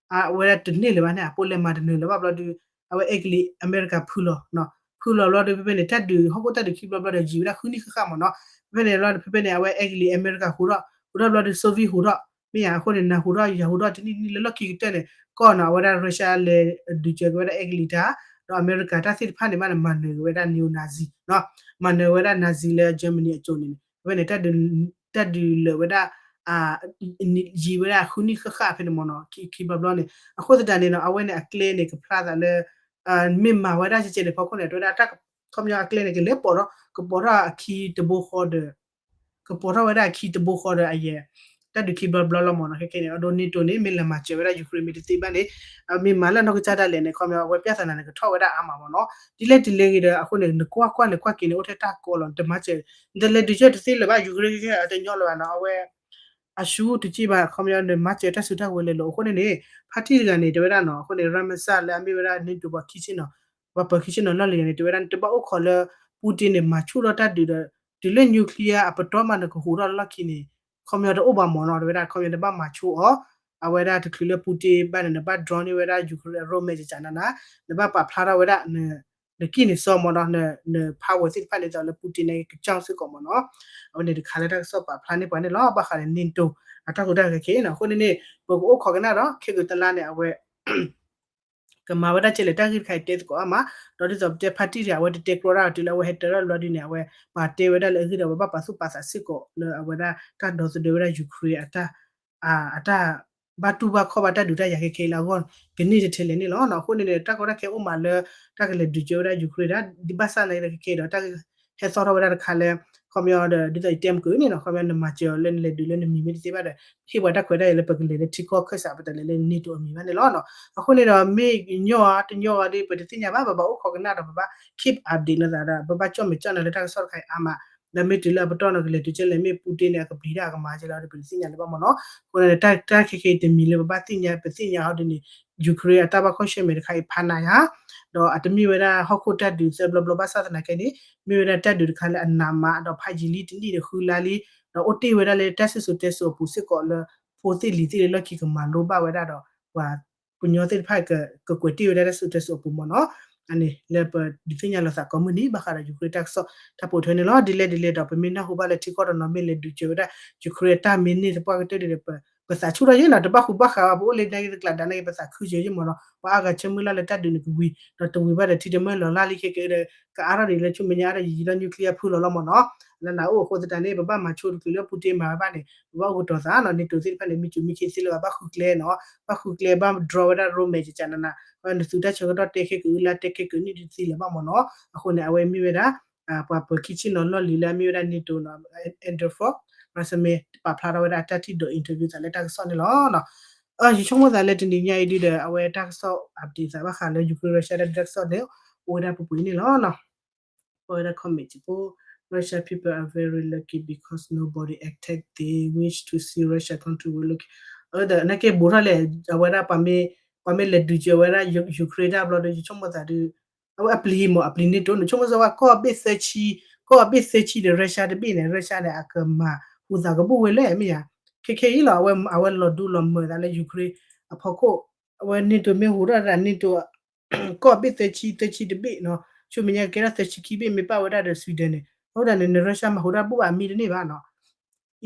အဝဲဒၣ်တန့ၢ်လၢၤဘၣ်န့ၣ် အ Poland မၤတနၢၤလၢၤဘၣ်ဘျီဒီး အဝဲအဲကလံး အမဲရကၤဖုလီၤ, ဖုလီၤဘျီဒီး ဖဲဖဲန့ၣ် တၢ်ဒုး ဟီၣ်ခိၣ်တၢ်ဒုးခံဘျီဘျီဒီး ယံာ်ဝဲဒၣ်ဃုနံၣ်ဃၣ်ဃၣ်မ့ၢ်နီၤ, ဖဲဖဲန့ၣ်လီၤ ဖဲဖဲန့ၣ် အဝဲအဲကလံး အမဲရကၤဃိးထီၣ် ဃိးထီၣ်ဘျီဒီး Soviet ဃိးထီၣ် မ့ၢ်ယါအဃိန့ၣ် နၤဃိးထီၣ် ယၤဃိးထီၣ် တနံၣ်နံၣ်လၢလီၢ်ခံကတၢၢ်န့ၣ် ကီၢ်နီၤ အဝဲဒၣ် Russia လဲၤဒုးစၢၤက့ၤဝဲဒၣ်အဲကလံးတၢ် ဒီးအမဲရကၤတၢ်သ့ၣ်တဖၣ်န့ၣ်မးန့ၣ် မၤနၢၤက့ၤဝဲဒၣ် neo-Nazi နီၤ, မၤနၢၤဝဲဒၣ် Nazi လၢ Germany အစိၤန့ၣ်န့ၣ် ဖဲဖဲန့ၣ် တၢ်ဒုးလၢာ်ဝဲဒၣ် ယံာ်ဝဲဒၣ်ဃုနံၣ်ဃၣ်ဃၣ်ဖဲန့ၣ်မ့ၢ်နီၤ, ခံဘျီဘျီန့ၣ် အဃိသတးန့ၣ်နီၤ အဝဲန့ၣ်အကျဲန့ၣ် ကဖျါသးလၢ မ့ၢ်မၤဝဲဒၣ်ကဲကဲန့ၣ် ဖီခိၣ်န့ၣ် တဲဝဲဒၣ် ခီပညီအကျဲန့ၣ် ကလဲၤပိာ်ထီၣ် ကပိာ်ထီၣ်အခံတဘိဃီဒီး ကပိာ်ထီၣ်ဝဲဒၣ်အခံတဘိဃီဒီးအယဲၢ် တၢ်ဒုးခံဘျီဘျီလီၤမ့ၢ်နီၤ, ခဲခဲန့ၣ် အဒိ NATO န့ၣ် မ့ၢ်လဲၤမၤစၢၤဝဲဒၣ် Ukraine မ့ၢ်တသ့ဘၣ်န့ၣ် မ့ၢ်မၤလၢနီၢ်ကစၢ်ဒၣ်လဲာ်န့ၣ် ခီပညီ အဝဲပျၢ်သးနၤန့ၣ် ကထီၣ်ဝဲဒၣ်အါမးမ့ၢ်နီၤ, ဒ်လဲၣ်ဒ်လဲၣ်ဂ့ၤဒီး အဃိန့ၣ် နကွၢ်ကွၢ်လဲၤကွၢ်က့ၤန့ၣ် အိၣ်ထဲတၢ်ကီလီၤ နတမၤစၢၤ နတလဲၤဒုးစၢၤတသ့လၢၤဘၣ် Ukraine ခဲခဲအတညီလၢၤဘၣ်နီၤ, အဝဲ အရှုံးတက့ၢ်ဘၣ် ခီပညီ နမၤစၢၤတၢ်စုတၢ်ကဝဲၤလဲၤလိာ် အဃိန့ၣ်န့ၣ် ဖါတံၢ်တဂၤန့ၣ် တဲဝဲဒၣ်နီၤ, အဃိန့ၣ် Ramaphosa လၢအမ့ၢ်ဝဲဒၣ် NATO ပှၤခံဆ့ၣ်နီၤ ပှၤပၢၤခံဆ့ၣ်နီၤလီၢ်လံၤန့ၣ် တဲဝဲဒၣ် နတဘၣ်အိၣ်ခိးလၢ Putin န့ၣ် မၤဆူၣ်ထီၣ်တၢ်ဒုးဒီး တုၤလၢ nuclear အပတီၢ်မးနကဟူးထီၣ်လီၢ်ခံန့ၣ် ခီပညီတအိၣ်ဘၣ်မ့ၢ်နီၤ, တဲဝဲဒၣ် ခီပညီ နဘၣ်မၤဆိအီၤ အဝဲဒၣ်တချုးလၢ Putin ဘၣ်န့ၣ် နဘၣ် drone န့ၢ်ဝဲဒၣ် Ukraine အရိၣ်မဲာ်ကကနနၤ နဘၣ်ပာ်ဖျါထီၣ်ဝဲဒၣ် နကံၢ်နစီမ့ၢ်နီၤ, န power သ့ၣ်တဖၣ်န့ၣ်သိးလၢ Putin န့ၣ် ကစၢ်စ့ၢ်ကီးမ့ၢ်နီၤ, အဝဲန့ၣ်တခါလၢတၢ်ကစီၣ်ပာ်ဖျါန့ၢ်ပှၤန့ၣ်လီၤ, ဘၣ်ဃးဒီး NATO အတၢ်ဟူးတၢ်ဂဲၤခဲအံၤနီၤ, အဃိန့ၣ်န့ၣ် ပကအိၣ်ခိးကနၣ်ဒီး ခဲကတလါန့ၣ် အဝဲ ကမၤဝဲဒၣ်ကဲလဲၣ် တၢ်ဂ့ၢ်တခါအံၤတဲသကိးအါမး, ဒီးဒ်သိးပတဲဖါတံၢ်တဂၤ အဝဲတတဲကျီတၢ်တုၤလၢအဝဲဟဲတၢၢ်ထီၣ်လီၤဒ်န့ၣ် အဝဲပာ်တဲဝဲဒၣ်လၢအဂ့ၢ်ဒီး ပဘၣ်ပာ်သူၣ်ပာ်သးစ့ၢ်ကီးလၢအဝဲဒၣ်တၢ်ဒီသဒၢဝဲဒၣ် Ukraine အတၢ် အတၢ်ဘၣ်တူၢ်ဘၣ်ခီၣ်ဘၣ်တၢ်ဒုးတၢ်ယၤခဲခဲအံၤလၢအဂီၢ် ကန့ၢ်တထဲလဲၣ်န့ၣ်လီၤ. အဃိန့ၣ်န့ၣ် တၢ်ကီတၢ်ခဲအိၣ်မးလၢ တၢ်ကလဲၤဒုးကဲဝဲဒၣ် Ukraine ဒၣ်ဒ်ဘၣ်ဆၣ်နာ်က့ဒီးခဲခဲအံၤဒီး တၢ်ဟဲသီၣ်ထီၣ်ဝဲဒၣ်တခါလၢ ခီပညီဒီး ဒ်သိးယတဲမုၢ်ကၢန့ၣ်နီၤ ခီပညီနမၤစၢၤအီၤလၢနလဲၤဒုးလၢနမံၤမ့ၢ်တသ့ဘၣ်ဒီး ဟ့ၣ်ပှၤတၢ်ခွဲးတၢ်ယာ်လၢပကလဲၤလၢထံကီၢ်ခၢၣ်စး ပတလဲၤလၢ NATO အမံၤဘၣ်န့ၣ်လီၤ. အဃိန့ၣ်ဒီး မ့ၢ်ညီဧါတညီဧါဒီး ပတသ့ၣ်ညါဘၣ်, ပဘၣ်အိၣ်ခိးကနၣ်ဒီး ပဘၣ် keep update လိာ်သးဒီး ပဘၣ်ကၠီၣ်မဲာ်ကၠီၣ်နါလၢတၢ်ကစီၣ်တခါအံၤအါမး, ဒီးမ့ၢ်တုၤလၢအပတီၢ်နီၤ ကလဲၤတုၤကဲလဲၣ် မ့ၢ် Putin န့ၣ် အကပျံၤတၢ်အကမၤကဲလဲၣ်ဒီး ပတသ့ၣ်ညါလၢၤဘၣ်မ့ၢ်နီၤ. အဃိန့ၣ် တၢ်ခဲခဲအံၤတမံၤလၢပဘၣ်သ့ၣ်ညါ ပသ့ၣ်ညါဟီဒ်န့ၣ် Ukraine အတၢ်ဘၣ်ကွၢ်ဆၢၣ်မဲာ်တခါအံၤဖးနးယါ ဒီးအတမ့ၢ်ဝဲဒၣ်ဟီၣ်ခိၣ်တၢ်ဒုးသၢဘျီဘျီဘၣ်ဆၣ်သနာ်က့န့ၣ် မ့ၢ်ဝဲဒၣ်တၢ်ဒုးတခါလၢအနးမး ဒီးဖးယံာ်လံတနံၣ်ဒီးဃုလါလံ, ဒီးအိၣ်တ့ၢ်ဝဲဒၣ်လၢတၢ်စံၣ်စိၤတဲစိၤအပူၤစ့ၢ်ကီးလၢ ဖိသ့ၣ်လံၤသ့ၣ်လၢလီၢ်ခံကမၤလိဘၣ်ဝဲဒၣ်ဒီး ပှၤကညီသ့ၣ်တဖၣ် ကကွဲးတ့ၢ်ဝဲဒၣ်တၢ်စံၣ်စိၤတဲစိၤအပူၤမ့ၢ်နီၤ. အန့ၣ်လၢပဒုးသ့ၣ်ညါလိာ်သးကိးမုၢ်နံၤ ဘၣ်ဃးဒီး Ukraine တၢ်ကစီၣ်တၢ်ပိာ်ထွဲန့ၣ်လီၤ. ဒ်လဲၣ်ဒ်လဲၣ်ဒီး ပမ့ၢ်နၢ်ဟူဘၣ်လၢထံကီၢ်တနီၤမ့ၢ်လဲၤဒုးစၢၤဝဲဒၣ် Ukraine အတၢ်မ့ၢ်န့ၢ်သပှၢ်ကတၢၢ်ဒီး ပသးဆူၣ်ထီၣ်ယဲၢ်နီၤ, တဘၣ်ဃူဘၣ်ဃးဘၣ်, ပအိၣ်လၢညါက့ၤတကျးဒါန့ၣ်က့ၤ ပသးခုစၢၤယဲၢ်မ့ၢ်နီၤ, ပှၤအါဂၤဆၢမုၢ်လၢ်လၢတၢ်ဒုးန့ၣ်ကဝံၤ ဒီးတဝံၤဘၣ်ဒီးထံတမၢလီၤလၢ်လံခဲက့ၤဒီး ကအါထီၣ်ဒံးလၢဆူမဲာ်ညါဒီး ယံာ်ယံာ်လီၤ nuclear ဖုလီၤလီၤမ့ၢ်နီၤ. လၢနအိၣ်အဃိသတးန့ၣ် ပဘၣ်မၤဆိတချုးလၢ Putin မၤဝဲဘၣ်န့ၣ် ပဘၣ်အိၣ်ကတီၤသးနီၤ, NATO သ့ၣ်တဖၣ်န့ၣ် မ့ၢ်စူးမ့ၢ်ခ့သ့လၢၤဘၣ် ဘၣ်ဃုကျဲနီၤ, ဘၣ်ဃုကျဲ ဘၣ် draw ဝဲဒၣ်ရိမဲာ် ကကနန နသုတၢ်ဆၢကတီၢ်တဲခဲက့ၤအုလါ တဲခဲက့ၤနံၣ်ဒုးသ့လၢၤဘၣ်မ့ၢ်နီၤ. အဃိန့ၣ် အဝဲမ့ၢ်ဝဲဒၣ် ပှၤပၢၤခံဆ့ၣ်နီၤလီၢ်လံၤလၢအမ့ၢ်ဝဲဒၣ် NATO နီၤ, Andrew Falk မ့ၢ်ပာ်ဖျါထီၣ်ဝဲဒၣ်အတၢ်ထံၣ်ဒိး interview သးလၢတၢ်ကစီၣ်န့ၣ်လီၤ. ယဆိကမိၣ်သးလၢတနံၤညါအံၤဒုဒီး အဝဲတၢ်ကစီၣ် update သးဘၣ်ဃးလၢ Ukraine Russia တၢ်ဒုးတၢ်ကစီၣ်န့ၣ် အိၣ်ဝဲဒၣ်ပူၤပူၤအံၤန့ၣ်လီၤ. အဝဲဒၣ် comment ဖိ Russia people are very lucky because nobody attack, they wish to see Russia country will look အဒီးနာ်က့ ဘူးထီၣ်လဲၣ် အဝဲဒၣ် ပှၤမ့ၢ်လဲၤဒုးစၢၤဝဲဒၣ် Ukraine တၢ်ဘျီဒီး ယဆိကမိၣ်သးဒု အဝဲအပျံၤမ့ၢ် အပျံၤ NATO န့ၣ် ဆိကမိၣ်စၢၤဝဲ ကီၢ်ဘ့ၣ်သၢဆံ, ကီၢ်ဘ့ၣ်သၢဆံဒီး Russia တဘ့ၣ်န့ၣ် Russia န့ၣ် အကမၤဟူးသးကဘူၣ်ဝဲလဲၣ် မ့ၢ်ဧါ. ခဲခဲအံၤလီၤ အဝဲလီၤဒူလီၤမၢၤသးလၢ Ukraine အဖီခိၣ်, အဝဲ NATO မ့ၢ်ဟူးထီၣ်သး NATO ကီၢ်ဘ့ၣ်သၢဆံ သၢဆံတဘ့ၣ်နီၤ, ဆူမဲာ်ညါကကဲထီၣ်သၢဆံခံဘ့ၣ် မ့ၢ်ပာ်ဝဲဒၣ်ဒီး Sweden န့ၣ်, အဃိသတးန့ၣ် န Russia မၤဟူးတၢ်ဘူၣ်ဘၣ်အမံၤတန့ၢ်ဘၣ်နီၤ.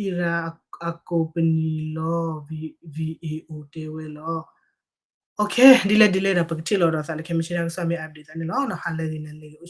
Iran အကိးပနံၤလီၤ V A O တဲဝဲလီၤ. ဒ်လဲၣ်ဒ်လဲၣ်ဒီး ပကထံၣ်လိာ်ဒီးသးလၢ ခဲမုၢ်ဆ့ၣ်တၢ်ကစီၣ်မ့ၢ် update သးန့ၣ်လီၤ. ဟါလၢအဂ့ၤ နၤလၢအဂ့ၤ